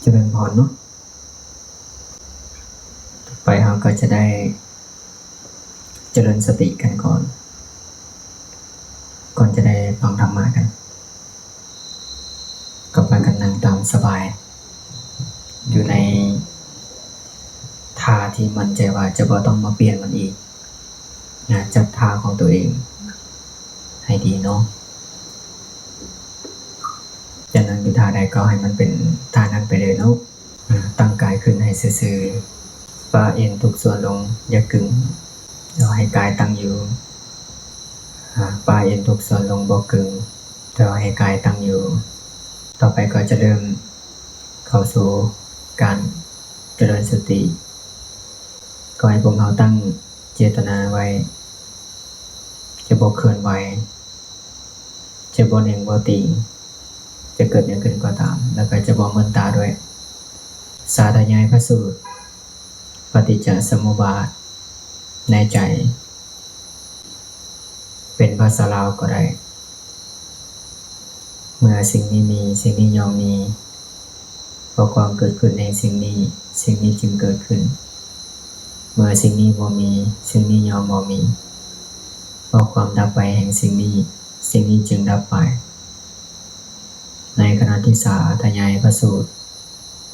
ຈະເລີນພອນເນາະ. ຕໍ່ໄປເຮົາກໍຈະໄດ້ຈະເລີນສະຕິກັນກ່ອນ ກ່ອນຈະໄດ້ຟັງທຳມະກັນ. ກໍພາກັນນັ່ງຕາມສະບາຍ ຢູ່ໃນທ່າທີ່ໝັ້ນໃຈວ່າຈະບໍ່ຕ້ອງມາປ່ຽນມັນອີກນະ. ຈັດທ່າຂອງຕົວເອງໃຫ້ດີເນາະ. ຈະນັ່ງຢູ່ທ່າໃດກໍໃຫ້ມັນເປັນທ່ານັ້ນໄປເລີຍເນາະ. ອາ ຕັ້ງກາຍຂຶ້ນໃຫ້ຊື່ໆ. ປະເອັນທຸກສ່ວນລົງ, ຢ່າກຶງ. ເອົາໃຫ້ກາຍຕັ້ງຢູ່. ອາ ປະເອັນທຸກສ່ວນລົງ, ບໍ່ກຶງ. ເອົາໃຫ້ກາຍຕັ້ງຢູ່. ຕໍ່ໄປກໍຈະເລີ່ມເຂົ້າສູ່ການຈະເລີນສະຕິ. ກໍໃຫ້ພວກເຮົາຕັ້ງເຈດຕະນາໄວ້ ຈະບໍ່ເຄື່ອນໄຫວ, ຈະບໍ່ເໜັງບໍ່ຕີງ, ຈະເກີດຫຍັງຂຶ້ນກໍຕາມ ແລ້ວກໍຈະບໍ່ມືນຕາດ້ວຍ. ສາທະຍາຍພະສູດປະຕິດຈະສະມຸບບາດໃນໃຈ ເປັນພາສາລາວກໍໄດ້. ເມື່ອສິ່ງນີ້ມີ, ສິ່ງນີ້ຍ່ອມມີ. ເພາະຄວາມເກີດຂຶ້ນແຫ່ງສິ່ງນີ້, ສິ່ງນີ້ຈຶ່ງເກີດຂຶ້ນ. ເມື່ອສິ່ງນີ້ບໍ່ມີ, ສິ່ງນີ້ຍ່ອມບໍ່ມີ. ເພາະຄວາມດັບໄປແຫ່ງສິ່ງນີ້, ສິ່ງນີ້ຈຶ່ງດັບໄປ. ໃນຂະນະທີ່ສາທະຍາຍພະສູດ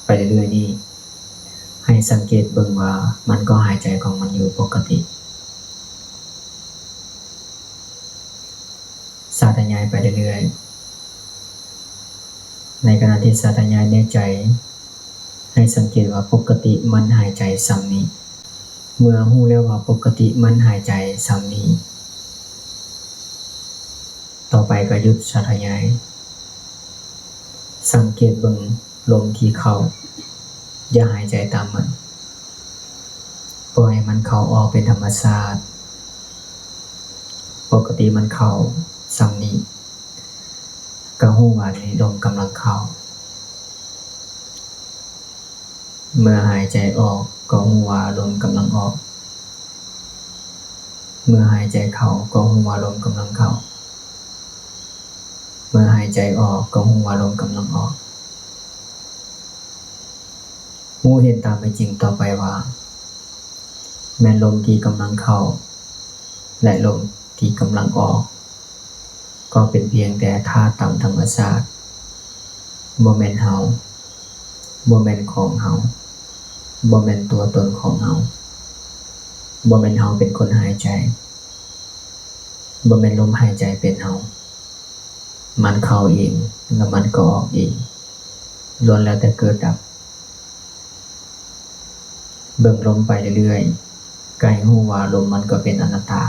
ໄປເລື້ອຍໆນີ້, ໃຫ້ສັງເກດເບິ່ງວ່າມັນກໍຫາຍໃຈຂອງມັນຢູ່ປົກກະຕິ. ສາທະຍາຍໄປເລື້ອຍໆ. ໃນຂະນະທີ່ສາທະຍາຍໃນໃຈ, ໃຫ້ສັງເກດວ່າປົກກະຕິມັນຫາຍໃຈສ່ຳນີ້. ເມື່ອຮູ້ແລ້ວວ່າປົກກະຕິມັນຫາຍໃຈສ່ຳນີ້, ຕໍ່ໄປກໍຢຸດສາທະຍາຍ. ສັງເກດເບິ່ງລົມທີ່ເຂົ້າ, ຢ່າຫາຍໃຈຕາມມັນ. ປ່ອຍໃຫ້ມັນເຂົ້າອອກເປັນທຳມະຊາດ. ປົກກະຕິມັນເຂົ້າສ່ຳນີ້, ກໍຮູ້ວ່ານີ້ລົມກຳລັງເຂົ້າ. ເມື່ອຫາຍໃຈອອກ, ກໍຮູ້ວ່າລົມກຳລັງອອກ. ເມື່ອຫາຍໃຈເຂົ້າ, ກໍຮູ້ວ່າລົມກຳລັງເຂົ້າ. ເມື່ອຫາຍໃຈອອກ, ກໍຮູ້ວ່າລົມກຳລັງອອກ. ຮູ້ເຫັນຕາມເປັນຈິງຕໍ່ໄປວ່າ ແມ່ນລົມທີ່ກຳລັງເຂົ້າ ແລະ ລົມທີ່ກຳລັງອອກ ກໍເປັນພຽງແຕ່ທາດຕາມທຳມະຊາດ, ບໍ່ແມ່ນເຮົາ, ບໍ່ແມ່ນຂອງເຮົາ, ບໍ່ແມ່ນຕົວຕົນຂອງເຮົາ, ບໍ່ແມ່ນເຮົາເປັນຄົນຫາຍໃຈ, ບໍ່ແມ່ນລົມຫາຍໃຈເປັນເຮົາ. ມັນເຂົ້າເອງ ແລ້ວມັນກໍອອກເອງ, ລ້ວນແລ້ວແຕ່ເກີດດັບ. ເບິ່ງລົມໄປເລື້ອຍໆ, ກໍໃຫ້ຮູ້ວ່າລົມມັນກໍເປັນອະນັດຕາ.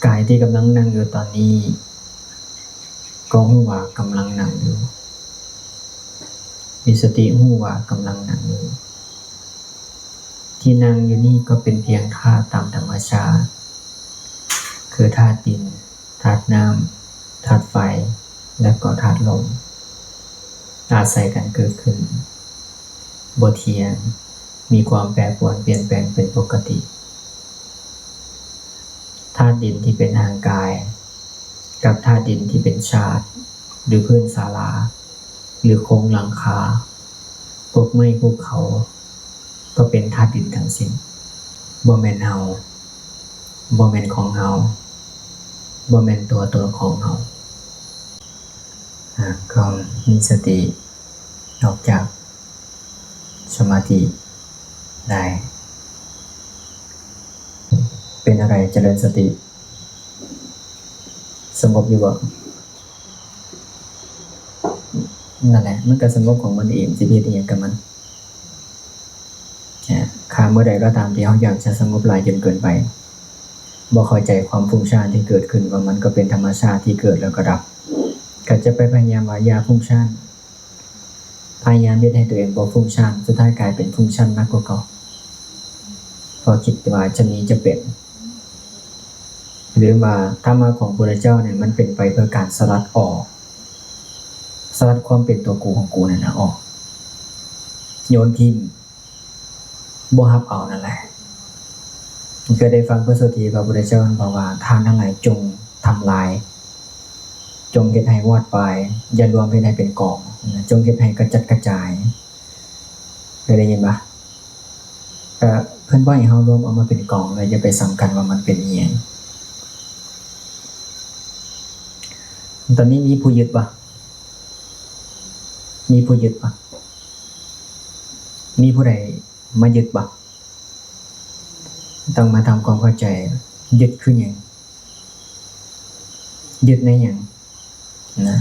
ກາຍທີ່ກຳລັງນັ່ງຢູ່ຕອນນີ້ ກໍຮູ້ວ່າກຳລັງນັ່ງຢູ່. ມີສະຕິຮູ້ວ່າກຳລັງນັ່ງຢູ່. ທີ່ນັ່ງຢູ່ນີ້ກໍເປັນພຽງທາດຕາມທຳມະຊາດ, ຄືທາດດິນ, ທາດນ້ຳ, ທາດໄຟ ແລະ ກໍທາດລົມ, ອາໄສກັນເກີດຂຶ້ນ, ບໍ່ທ່ຽງ, ມີຄວາມແປປວນປ່ຽນແປງເປັນປົກກະຕິ. ທາດດິນທີ່ເປັນຮ່າງກາຍ ກັບທາດດິນທີ່ເປັນຊາດ ຫຼື ພື້ນສາລາ ຫຼື ໂຄງຫຼັງຄາ, ກົກໄມ້, ພູເຂົາ ກໍເປັນທາດດິນທັງສິ້ນ, ບໍ່ແມ່ນເຮົາ, ບໍ່ແມ່ນຂອງເຮົາ, ບໍ່ແມ່ນຕົວຕົນຂອງເຮົາ. ອາ ກໍມີສະຕິອອກຈາກສະມາທິໄດ້. ເປັນແນວໃດ? ຈະເລີນສະຕິ ສະຫງົບຢູ່ບໍ່? ນັ້ນແຫຼະ ມັນກໍສະຫງົບຂອງມັນເອງ, ຊິໄປເຮັດອີ່ຫຍັງກັບມັນ? ອາ ຖ້າເມື່ອໃດກໍຕາມທີ່ເຮົາຢາກຈະສະຫງົບຫຼາຍຈົນເກີນໄປ, ບໍ່ເຂົ້າໃຈຄວາມຟຸ້ງຊ້ານທີ່ເກີດຂຶ້ນ, ວ່າມັນກໍເປັນທຳມະຊາດທີ່ເກີດແລ້ວກໍດັບ, ກໍຈະໄປພະຍາຍາມວ່າຢ່າຟຸ້ງຊ້ານ, ພະຍາຍາມເຮັດໃຫ້ຕົວເອງບໍ່ຟຸ້ງຊ້ານ, ສຸດທ້າຍກາຍເປັນຟຸ້ງຊ້ານໜັກກວ່າເກົ່າ, ເພາະຄິດວ່າຈະມີຈະເປັນ. ລືມວ່າທຳມະຂອງພຸດທະເຈົ້ານີ້ ມັນເປັນໄປເພື່ອການສະຫຼັດອອກ, ສະຫຼັດຄວາມເປັນຕົວກູຂອງກູນັ້ນນະອອກ, ໂຍນຖິ້ມ, ບໍ່ຮັບເອົານັ້ນແຫຼະ. ເຄີຍໄດ້ຟັງພະສູດທີ່ພະພຸດທະເຈົ້າເພິ່ນບອກວ່າ ທ່ານທັງຫຼາຍຈົ່ງທຳລາຍ ຈົ່ງເຮັດໃຫ້ວອດວາຍ, ຢ່າລວມເຮັດໃຫ້ເປັນກອງ, ຈົ່ງເຮັດໃຫ້ກະຈັດກະຈາຍ. ເຄີຍໄດ້ຍິນບໍ່? ກະເພິ່ນບໍ່ໃຫ້ເຮົາລວມເອົາມາເປັນກອງ ແລະ ຢ່າໄປສຳຄັນວ່າມັນເປັນອີ່ຫຍັງ. ຕອນນີ້ມີຜູ້ຍຶດບໍ່? ມີຜູ້ຍຶດບໍ່? ມີຜູ້ໃດມາຍຶດບໍ່? ຕ້ອງມາທຳຄວາມເຂົ້າໃຈ, ຍຶດຄືຫຍັງ? ຍຶດໃນຫຍັງ? ນະ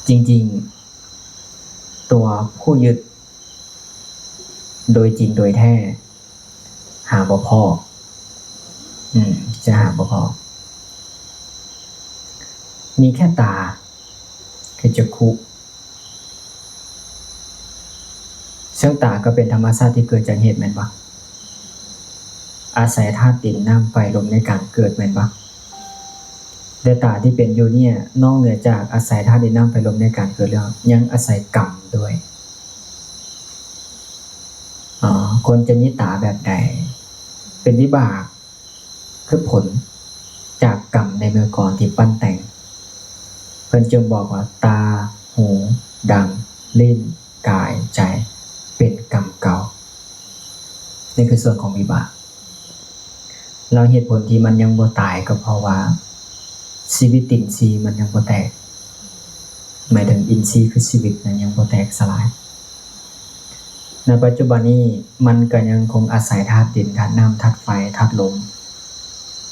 ຈິງໆ ຕົວຜູ້ຍຶດໂດຍຈິງໂດຍແທ້ຫາບໍ່ພໍ, ອືມ ຈະຫາບໍ່ພໍ. ມີແຄ່ຕາ ຄືຈັກຂຸ, ເຊິ່ງຕາກໍເປັນທຳມະຊາດທີ່ເກີດຈາກເຫດແມ່ນບໍ່? ອາໄສທາດດິນ ນ້ຳ ໄຟ ລົມໃນການເກີດແມ່ນບໍ່? ແຕ່ຕາທີ່ເປັນຢູ່ນີ້ ນອກເໜືອຈາກອາໄສທາດດິນ ນ້ຳ ໄຟ ລົມໃນການເກີດແລ້ວ ຍັງອາໄສກຳດ້ວຍ. ອໍ ຄົນຈະມີຕາແບບໃດ? ເປັນວິບາກ ຄືຜົນຈາກກຳໃນເມື່ອກ່ອນທີ່ປັ້ນແຕ່ງ. ເພິ່ນຈຶ່ງບອກວ່າ ຕາ, ຫູ, ດັງ, ລີ້ນ, ກາຍ, ໃຈ ເປັນກຳເກົ່າ. ນີ້ຄືສ່ວນຂອງວິບາກ. ແລ້ວເຫດຜົນທີ່ມັນຍັງບໍ່ຕາຍ ກໍເພາະວ່າຊີວິດຕິນຊີມັນຍັງບໍ່ແຕກ. ໝາຍເຖິງອິນຊີຄືຊີວິດນັ້ນຍັງບໍ່ແຕກສະຫຼາຍ. ໃນປັດຈຸບັນນີ້ມັນກໍຍັງຄົງອາໄສທາດດິນ, ທາດນ້ຳ, ທາດໄຟ, ທາດລົມ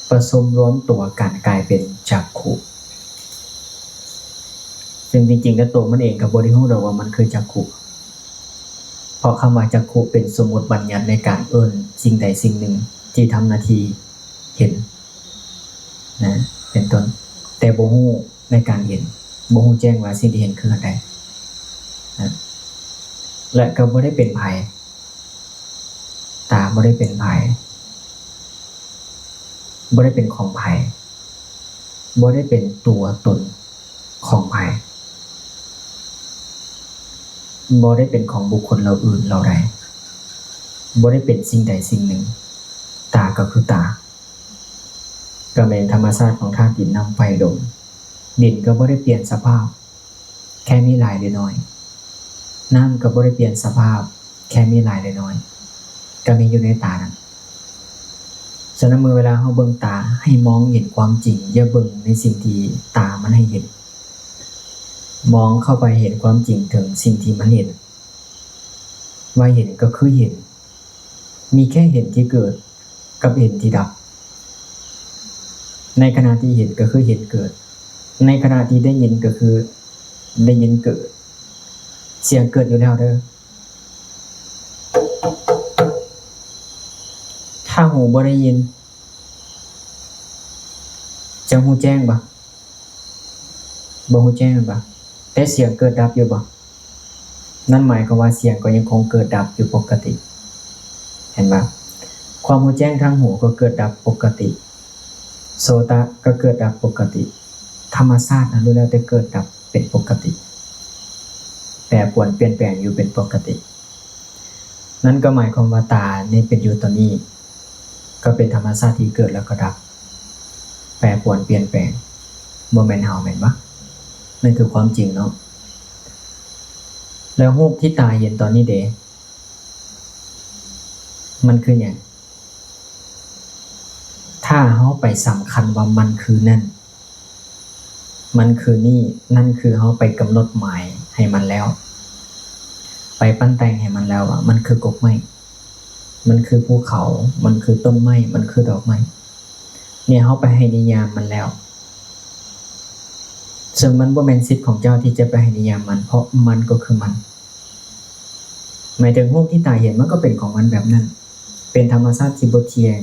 ປະສົມລວມຕົວກັນກາຍເປັນຈັກຂຸ. ຊຶ່ງຈິງໆແລ້ວໂຕມັນເອງກໍບໍ່ໄດ້ຮູ້ດອກວ່າມັນຄືຈັກຂຸ, ເພາະຄຳວ່າຈັກຂຸເປັນສົມມຸດບັນຍັດໃນການເອີ້ນສິ່ງໃດສິ່ງໜຶ່ງທີ່ທຳໜ້າທີ່ເຫັນນະ ເປັນຕົ້ນ, ແຕ່ບໍ່ຮູ້ ໃນການເຫັນ, ບໍ່ຮູ້ແຈ້ງວ່າສິ່ງທີ່ເຫັນຄືອັນໃດນະ ແລະ ກໍບໍ່ໄດ້ເປັນໃຜ, ຕາບໍ່ໄດ້ເປັນໃຜ, ບໍ່ໄດ້ເປັນຂອງໃຜ, ບໍ່ໄດ້ເປັນຕົວຕົນຂອງໃຜ, ບໍ່ໄດ້ເປັນຂອງບຸກຄົນເຫຼົ່າອື່ນເຫຼົ່າໃດ, ບໍ່ໄດ້ເປັນສິ່ງໃດສິ່ງໜຶ່ງ. ຕາກໍຄືຕາ. ກໍແມ່ນທຳມະຊາດຂອງທາດດິນ ນ້ຳ ໄຟ ລົມ. ດິນກໍບໍ່ໄດ້ປ່ຽນສະພາບ, ແຄ່ມີຫຼາຍຫຼືໜ້ອຍ. ນ້ຳກໍບໍ່ໄດ້ປ່ຽນສະພາບ, ແຄ່ມີຫຼາຍຫຼືໜ້ອຍ. ກໍມີຢູ່ໃນຕານັ້ນ. ສະນັ້ນ ເມື່ອເວລາເຮົາເບິ່ງຕາ, ໃຫ້ມອງເຫັນຄວາມຈິງ, ຢ່າເບິ່ງໃນສິ່ງທີ່ຕາມັນໃຫ້ເຫັນ. ມອງເຂົ້າໄປເຫັນຄວາມຈິງເຖິງສິ່ງທີ່ມັນເຫັນ. ວ່າເຫັນກໍຄືເຫັນ, ມີແຄ່ເຫັນທີ່ເກີດກັບເຫັນທີ່ດັບ. ໃນຂະນະທີ່ເຫັນກໍຄືເຫັນເກີດ, ໃນຂະນະທີ່ໄດ້ຍິນກໍຄືໄດ້ຍິນເກີດ. ສຽງເກີດຢູ່ແລ້ວເດີ. ຖ້າຫູບໍ່ໄດ້ຍິນ, ຈະຮູ້ແຈ້ງບໍ່? ບໍ່ຮູ້ແຈ້ງແມ່ນບໍ່? ແຕ່ສຽງເກີດດັບຢູ່ບໍ່? ນັ້ນໝາຍຄວາມວ່າສຽງກໍຍັງຄົງເກີດດັບຢູ່ປົກກະຕິ. ເຫັນບໍ່? ຄວາມຮູ້ແຈ້ງທາງຫູກໍເກີດດັບປົກກະຕິ, ໂສຕະກໍເກີດດັບປົກກະຕິ. ທຳມະຊາດນັ້ນລ້ວນແລ້ວແຕ່ເກີດດັບເປັນປົກກະຕິ, ແປປວນປ່ຽນແປງຢູ່ເປັນປົກກະຕິ. ນັ້ນກໍໝາຍຄວາມວ່າຕານີ້ເປັນຢູ່ຕອນນີ້ ກໍເປັນທຳມະຊາດທີ່ເກີດແລ້ວກໍດັບ, ແປປວນປ່ຽນແປງ, ບໍ່ແມ່ນເຮົາແມ່ນບໍ່? ນັ້ນຄືຄວາມຈິງເນາະ. ແລ້ວຮູບທີ່ຕາເຫັນຕອນນີ້ເດ? ມັນຄືຫຍັງ? ຖ້າເຮົາໄປສຳຄັນວ່າມັນຄືນັ້ນ, ມັນຄືນີ້, ນັ້ນຄືເຮົາໄປກຳນົດໝາຍໃຫ້ມັນແລ້ວ, ໄປປັ້ນແຕ່ງໃຫ້ມັນແລ້ວວ່າມັນຄືກົກໄມ້, ມັນຄືພູເຂົາ, ມັນຄືຕົ້ນໄມ້, ມັນຄືດອກໄມ້. ນີ້ເຮົາໄປໃຫ້ນິຍາມມັນແລ້ວ, ເຊິ່ງມັນບໍ່ແມ່ນສິດຂອງເຈົ້າທີ່ຈະໄປໃຫ້ນິຍາມມັນ, ເພາະມັນກໍຄືມັນ. ໝາຍເຖິງຮູບທີ່ຕາເຫັນ ມັນກໍເປັນຂອງມັນແບບນັ້ນ, ເປັນທຳມະຊາດທີ່ບໍ່ທ່ຽງ.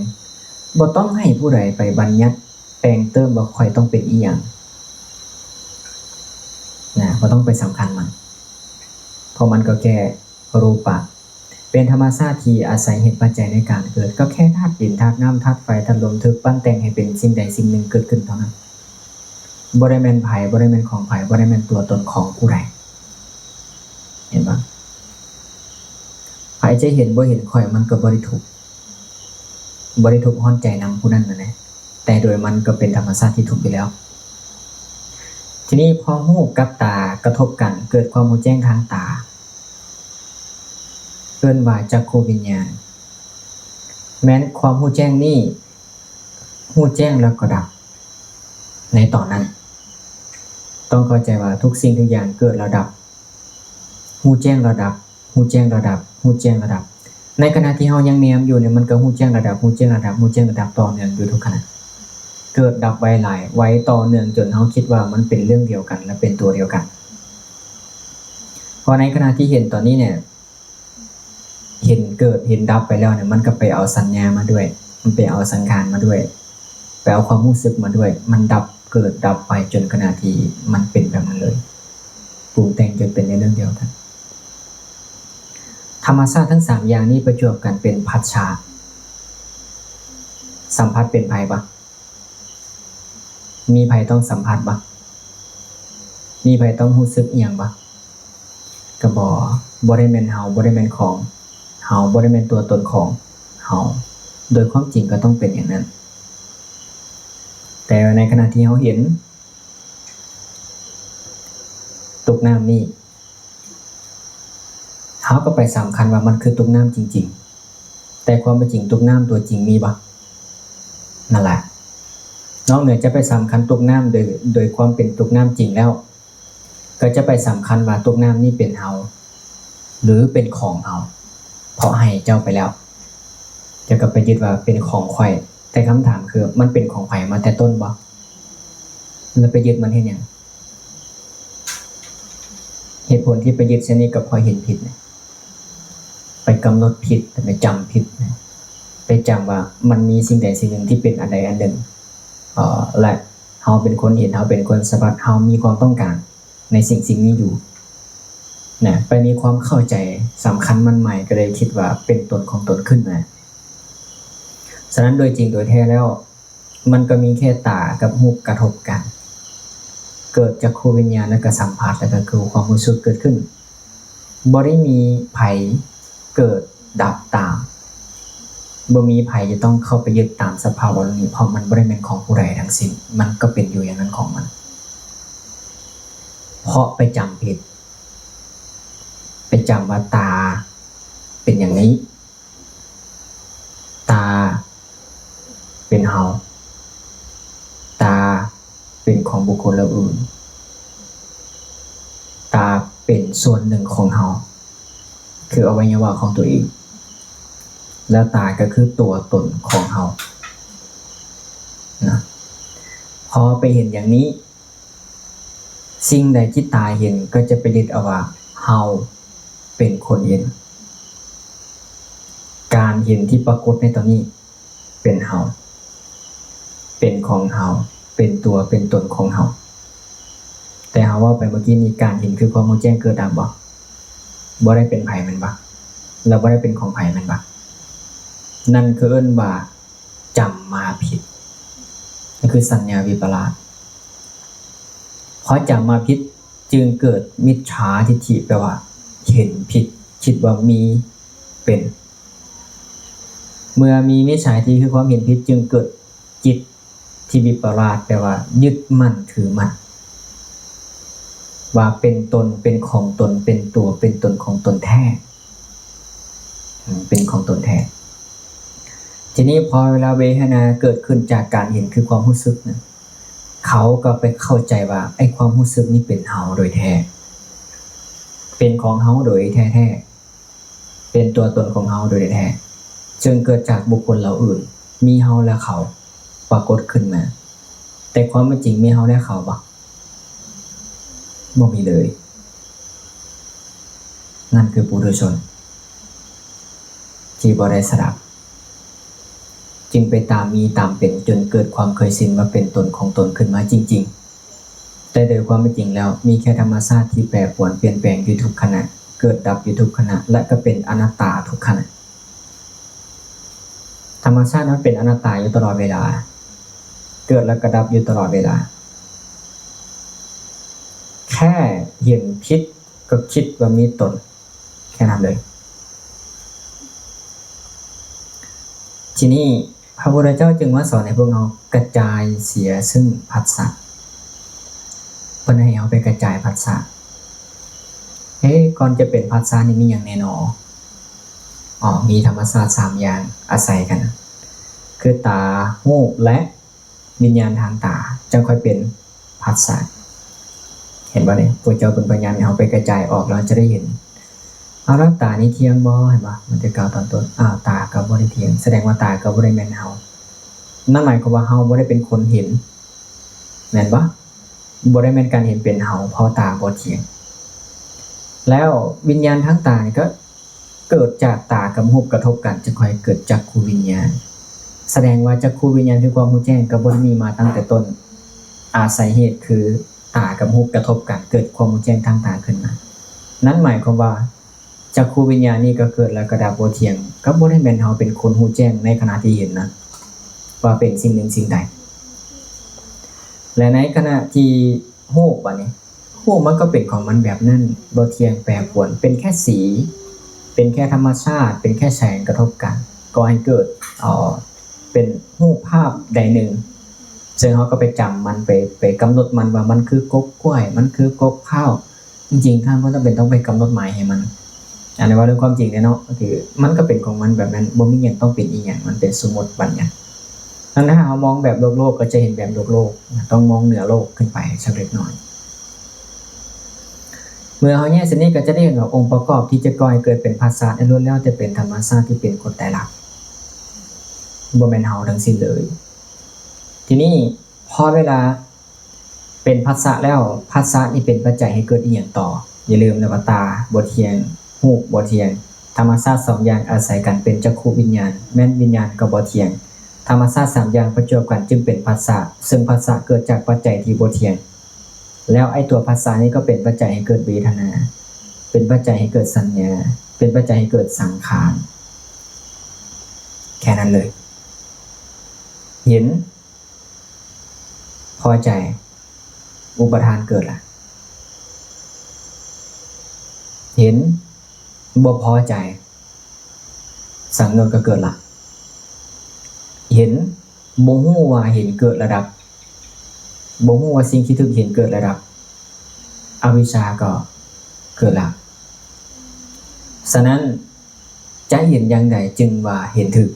ບໍ່ຕ້ອງໃຫ້ຜູ້ໃດໄປບັນຍັດແຕ່ງເຕີມວ່າຂ້ອຍຕ້ອງເປັນອີ່ຫຍັງນະ, ບໍ່ຕ້ອງໄປສຳຄັນມັນ, ເພາະມັນກໍແຄ່ຮູບປະ, ເປັນທຳມະຊາດທີ່ອາໄສເຫດປັດໄຈໃນການເກີດ, ກໍແຄ່ທາດດິນ, ທາດນ້ຳ, ທາດໄຟ, ທາດລົມ ຖືກປັ້ນແຕ່ງໃຫ້ເປັນສິ່ງໃດສິ່ງໜຶ່ງເກີດຂຶ້ນເທົ່ານັ້ນ. ບໍ່ໄດ້ແມ່ນໃຜ, ບໍ່ໄດ້ແມ່ນຂອງໃຜ, ບໍ່ໄດ້ແມ່ນຕົວຕົນຂອງຜູ້ໃດ. ເຫັນບໍ່? ໃຜຈະເຫັນບໍ່ເຫັນຂ້ອຍ ມັນກໍບໍ່ໄດ້ທຸກ, ບໍ່ໄດ້ທຸກຮ້ອນໃຈນຳຜູ້ນັ້ນນັ້ນແຫຼະ. ແຕ່ໂດຍມັນກໍເປັນທຳມະຊາດທີ່ທຸກຢູ່ແລ້ວ. ທີນີ້ພໍຮູບກັບຕາກະທົບກັນ ເກີດຄວາມຮູ້ແຈ້ງທາງຕາ ເອີ້ນວ່າຈັກຂຸວິນຍານ. ແມ່ນຄວາມຮູ້ແຈ້ງນີ້ ຮູ້ແຈ້ງແລ້ວກໍດັບໃນຕອນນັ້ນ. ຕ້ອງເຂົ້າໃຈວ່າທຸກສິ່ງທຸກຢ່າງເກີດແລ້ວດັບ, ຮູ້ແຈ້ງແລ້ວດັບ, ຮູ້ແຈ້ງແລ້ວດັບ, ຮູ້ແຈ້ງແລ້ວດັບ. ໃນຂະນະທີ່ເຮົາຍັງແນມຢູ່ນີ້ ມັນກໍຮູ້ແຈ້ງແລ້ວດັບ, ຮູ້ແຈ້ງແລ້ວດັບ, ຮູ້ແຈ້ງແລ້ວດັບຕໍ່ເນື່ອງຢູ່ທຸກຂະນະ. ເກີດດັບໄວຫຼາຍ, ໄວຕໍ່ເນື່ອງຈົນເຮົາຄິດວ່າມັນເປັນເລື່ອງດຽວກັນ ແລະ ເປັນຕົວດຽວກັນ. ເພາະໃນຂະນະທີ່ເຫັນຕອນນີ້ນີ້ ເຫັນເກີດເຫັນດັບໄປແລ້ວນີ້ ມັນກໍໄປເອົາສັນຍາມາດ້ວຍ, ມັນໄປເອົາສັງຂານມາດ້ວຍ, ໄປເອົາຄວາມຮູ້ສຶກມາດ້ວຍ, ມັນດັບເກີດດັບໄປຈົນຂະນະທີ່ມັນເປັນແບບນັ້ນເລີຍ, ປຸງແຕ່ງຈົນເປັນໃນເລື່ອງດຽວກັນ. ທຳມະຊາດທັງສາມຢ່າງນີ້ປະຈວບກັນເປັນພັດສະ. ສຳຜັດເປັນໃຜບະ? ມີໃຜຕ້ອງສຳຜັດບະ? ມີໃຜຕ້ອງຮູ້ສຶກອີ່ຫຍັງບະ? ກໍບໍ່, ບໍ່ໄດ້ແມ່ນເຮົາ, ບໍ່ໄດ້ແມ່ນຂອງເຮົາ, ບໍ່ໄດ້ແມ່ນຕົວຕົນຂອງເຮົາ. ໂດຍຄວາມຈິງກໍຕ້ອງເປັນຢ່າງນັ້ນ. ແຕ່ໃນຂະນະທີ່ເຮົາເຫັນຕຸກນ້ຳນີ້, ເຮົາກໍໄປສຳຄັນວ່າມັນຄືຕຸກນ້ຳຈິງໆ, ແຕ່ຄວາມເປັນຈິງຕຸກນ້ຳຕົວຈິງມີບໍ່? ນັ້ນແຫຼະ. ນອກເໜືອຈະໄປສຳຄັນຕຸກນ້ຳໂດຍ, ໂດຍຄວາມເປັນຕຸກນ້ຳຈິງແລ້ວ, ກໍຈະໄປສຳຄັນວ່າຕຸກນ້ຳນີ້ເປັນເຮົາ ຫຼື ເປັນຂອງເຮົາ, ເພາະໃຫ້ເຈົ້າໄປແລ້ວ, ເຈົ້າກໍໄປຍຶດວ່າເປັນຂອງຂ້ອຍ. ແຕ່ຄຳຖາມຄື ມັນເປັນຂອງໃຜມາແຕ່ຕົ້ນບໍ່? ແລ້ວໄປຍຶດມັນເຮັດຫຍັງ? ເຫດຜົນທີ່ໄປຍຶດເຊັ່ນນີ້ກໍເພາະເຫັນຜິດ, ໄປກຳນົດຜິດ, ໄປຈຳຜິດ, ໄປຈຳວ່າມັນມີສິ່ງໃດສິ່ງໜຶ່ງທີ່ເປັນອັນໃດອັນໜຶ່ງ, ເອີ ແລະ ເຮົາເປັນຄົນເຫັນ, ເຮົາເປັນຄົນສຳຜັດ, ເຮົາມີຄວາມຕ້ອງການໃນສິ່ງສິ່ງນີ້ຢູ່ນະ, ໄປມີຄວາມເຂົ້າໃຈສຳຄັນໝັ້ນໝາຍ, ກໍເລີຍຄິດວ່າເປັນຕົນຂອງຕົນຂຶ້ນມາ. ສະນັ້ນ ໂດຍຈິງໂດຍແທ້ແລ້ວ ມັນກໍມີແຄ່ຕາກັບຮູບກະທົບກັນ, ເກີດຈັກຂຸວິນຍານ ແລ້ວກໍສຳຜັດ, ແລ້ວກໍຄືຄວາມຮູ້ສຶກເກີດຂຶ້ນ. ບໍ່ໄດ້ມີໃຜເກີດດັບຕາມ, ບໍ່ມີໃຜຈະຕ້ອງເຂົ້າໄປຍຶດຕາມສະພາວະເຫຼົ່ານີ້, ເພາະມັນບໍ່ໄດ້ແມ່ນຂອງຜູ້ໃດທັງສິ້ນ, ມັນກໍເປັນຢູ່ຢ່າງນັ້ນຂອງມັນ. ເພາະໄປຈຳຜິດ, ໄປຈຳວ່າຕາເປັນຢ່າງນີ້, ຕາເປັນເຮົາ, ຕາເປັນຂອງບຸກຄົນລາວອື່ນ, ຕາເປັນສ່ວນໜຶ່ງຂອງເຮົາ, ຄືອະໄວຍະວະຂອງຕົວເອງ, ແລ້ວຕາກໍຄືຕົວຕົນຂອງເຮົານະ. ພໍໄປເຫັນຢ່າງນີ້, ສິ່ງໃດທີ່ຕາເຫັນກໍຈະໄປຍຶດເອົາວ່າເຮົາເປັນຄົນເຫັນ. ການເຫັນທີ່ປາກົດໃນຕອນນີ້ເປັນເຮົາ, ເປັນຂອງເຮົາ, ເປັນຕົວເປັນຕົນຂອງເຮົາ. ແຕ່ເຮົາເວົ້າໄປເມື່ອກີ້ນີ້, ການເຫັນຄືຄວາມຮູ້ແຈ້ງເກີດດັບບໍ່? ບໍ່ໄດ້ເປັນໃຜແມ່ນບໍ່? ແລ້ວບໍ່ໄດ້ເປັນຂອງໃຜແມ່ນບໍ່? ນັ້ນຄືເອີ້ນວ່າ ຈຳມາຜິດ, ກໍຄືສັນຍາວິປະລາດ. ເພາະຈຳມາຜິດຈຶ່ງເກີດມິດສາທິດຖິ, ແປວ່າເຫັນຜິດ, ຄິດວ່າມີເປັນ. ເມື່ອມີມິດສາທິດ ຄືຄວາມເຫັນຜິດ, ຈຶ່ງເກີດຈິດທີ່ວິປະລາດ, ແປວ່າຍຶດໝັ້ນຖືໝັ້ນ ວ່າເປັນຕົນ, ເປັນຂອງຕົນ, ເປັນຕົວເປັນຕົນຂອງຕົນແທ້, ເປັນຂອງຕົນແທ້. ທີນີ້ພໍເວລາເວທະນາເກີດຂຶ້ນຈາກການເຫັນຄືຄວາມຮູ້ສຶກນະ, ເຂົາກໍໄປເຂົ້າໃຈວ່າໄອ້ຄວາມຮູ້ສຶກນີ້ເປັນເຮົາໂດຍແທ້, ເປັນຂອງເຮົາໂດຍແທ້ໆ, ເປັນຕົວຕົນຂອງເຮົາໂດຍແທ້, ເຊິ່ງເກີດຈາກບຸກຄົນເຫຼົ່າອື່ນ, ມີເຮົາແລະເຂົາປາກົດຂຶ້ນມາ. ແຕ່ຄວາມເປັນຈິງມີເຮົາແລະເຂົາບໍ່? ບໍ່ມີເລີຍ. ນັ້ນຄືປຸຖຸຊົນທີ່ບໍ່ໄດ້ສະດັບ, ຈຶ່ງໄປຕາມມີຕາມເປັນ ຈົນເກີດຄວາມເຄີຍຊິນວ່າເປັນຕົນຂອງຕົນຂຶ້ນມາຈິງໆ. ແຕ່ໂດຍຄວາມເປັນຈິງແລ້ວ ມີແຄ່ທຳມະຊາດທີ່ແປປວນປ່ຽນແປງຢູ່ທຸກຂະນະ, ເກີດດັບຢູ່ທຸກຂະນະ ແລະ ກໍເປັນອະນັດຕາທຸກຂະນະ. ທຳມະຊາດມັນເປັນອະນັດຕາຢູ່ຕະຫຼອດເວລາ, ເກີດແລ້ວກໍດັບຢູ່ຕະຫຼອດເວລາ. ແຄ່ເຫັນຜິດກໍຄິດວ່າມີຕົນ, ແຄ່ນັ້ນເລີຍ. ທີນີ້ໃຜ ພະພຸດທະເຈົ້າຈຶ່ງມາສອນໃຫ້ພວກເຮົາກະຈາຍເສຍເຊິ່ງພັດສະ. ເພິ່ນໃຫ້ເຮົາໄປກະຈາຍພັດສະ. ເອ ກ່ອນຈະເປັນພັດສະນີ້ມີຫຍັງແດ່ນໍ? ອໍ ມີທຳມະຊາດສາມຢ່າງອາໄສກັນ ຄືຕາ, ຮູບ ແລະ ວິນຍານທາງຕາ ຈັ່ງຄ່ອຍເປັນພັດສະ. ເຫັນບໍ່ນີ້? ພວກເຈົ້າເປັນພະຍານໃຫ້ເຮົາໄປກະຈາຍອອກ ແລ້ວເຮົາຈະໄດ້ເຫັນ. ເອົາ ແລ້ວຕານີ້ທ່ຽງບໍ່? ເຫັນບໍ່? ມັນຈະກ່າວຕອນຕົ້ນ ອ້າວ ຕາກໍບໍ່ໄດ້ທ່ຽງ ສະແດງວ່າຕາກໍບໍ່ໄດ້ແມ່ນເຮົາ. ນັ້ນໝາຍຄວາມວ່າເຮົາບໍ່ໄດ້ເປັນຄົນເຫັນ ແມ່ນບໍ່? ບໍ່ໄດ້ແມ່ນການເຫັນເປັນເຮົາ ເພາະຕາບໍ່ທ່ຽງ. ແລ້ວວິນຍານທາງຕານີ້ກໍ ເກີດຈາກຕາກັບຮູບກະທົບກັນ ຈຶ່ງຄ່ອຍເກີດຈັກຂຸວິນຍານ. ສະແດງວ່າຈັກຂຸວິນຍານຄືຄວາມຮູ້ແຈ້ງກໍບໍ່ໄດ້ມີມາຕັ້ງແຕ່ຕົ້ນ. ອາໄສເຫດຄືຕາກັບຮູບກະທົບກັນ ເກີດຄວາມຮູ້ແຈ້ງທາງຕາຂຶ້ນມາ. ນັ້ນໝາຍຄວາມວ່າຈັກຂຸວິນຍານນີ້ກໍເກີດແລ້ວກໍດັບ ບໍ່ທ່ຽງ. ກໍບໍ່ໄດ້ແມ່ນເຮົາເປັນຄົນຮູ້ແຈ້ງໃນຂະນະທີ່ເຫັນນະ ວ່າເປັນສິ່ງໜຶ່ງສິ່ງໃດ. ແລະ ໃນຂະນະທີ່ຮູບ ບາດນີ້ ຮູບມັນກໍເປັນຂອງມັນແບບນັ້ນ ບໍ່ທ່ຽງ ແປປວນ ເປັນແຄ່ສີ ເປັນແຄ່ທຳມະຊາດ ເປັນແຄ່ແສງກະທົບກັນ ກໍໃຫ້ເກີດ ເອີ ເປັນຮູບພາບໃດໜຶ່ງ ເຊິ່ງເຮົາກໍໄປຈຳມັນ ໄປ ໄປກຳນົດມັນວ່າມັນຄືກົກກ້ວຍ ມັນຄືກົກພ້າວ. ຈິງໆ ທ່ານບໍ່ຈຳເປັນຕ້ອງໄປກຳນົດໝາຍໃຫ້ມັນ. ອັນນີ້ເວົ້າເລື່ອງຄວາມຈິງເດ້ເນາະ ກໍຄືມັນກໍເປັນຂອງມັນແບບນັ້ນ ບໍ່ມີຫຍັງຕ້ອງເປັນອີ່ຫຍັງ ມັນເປັນສົມມຸດບັນຍັດ. ນັ້ນ ຖ້າເຮົາມອງແບບໂລກໆ ກໍຈະເຫັນແບບໂລກໆ ຕ້ອງມອງເໜືອໂລກຂຶ້ນໄປສັກເລັກນ້ອຍ. ເມື່ອເຮົາແຍກເຊັ່ນນີ້ ກໍຈະໄດ້ເຫັນວ່າອົງປະກອບທີ່ຈະກໍ່ໃຫ້ເກີດເປັນພັດສະນັ້ນ ລ້ວນແລ້ວແຕ່ເປັນທຳມະຊາດທີ່ເປັນກົດໄຕລັກ ບໍ່ແມ່ນເຮົາທັງສິ້ນເລີຍ. ທີນີ້ ພໍເວລາ ເປັນພັດສະແລ້ວ ພັດສະນີ້ເປັນປັດໄຈໃຫ້ເກີດອີ່ຫຍັງຕໍ່? ຢ່າລືມນະວ່າຕາບໍ່ທ່ຽງ ຮູບບໍ່ທ່ຽງ ທຳມະຊາດສອງຢ່າງອາໄສກັນເປັນຈັກຂຸວິນຍານ ແມ່ນວິນຍານກໍບໍ່ທ່ຽງ ທຳມະຊາດສາມຢ່າງປະຈວບກັນຈຶ່ງເປັນພັດສະ ເຊິ່ງພັດສະເກີດຈາກປັດໄຈທີ່ບໍ່ທ່ຽງ ແລ້ວໄອ້ຕົວພັດສະນີ້ກໍເປັນປັດໄຈໃຫ້ເກີດເວທະນາ ເປັນປັດໄຈໃຫ້ເກີດສັນຍາ ເປັນປັດໄຈໃຫ້ເກີດສັງຂານ ແຄ່ນັ້ນເລີຍ ເຫັນ ພໍໃຈ ອຸປະທານເກີດລະ ເຫັນ ບໍ່ພໍໃຈ ສັງໂຍດກໍເກີດລະ ເຫັນ ບໍ່ຮູ້ວ່າເຫັນເກີດລະດັບ ບໍ່ຮູ້ວ່າສິ່ງທີ່ຖືກເຫັນເກີດລະດັບ ອະວິຊຊາກໍເກີດລະ. ສະນັ້ນ ຈະເຫັນຢ່າງໃດຈຶ່ງວ່າເຫັນຖືກ?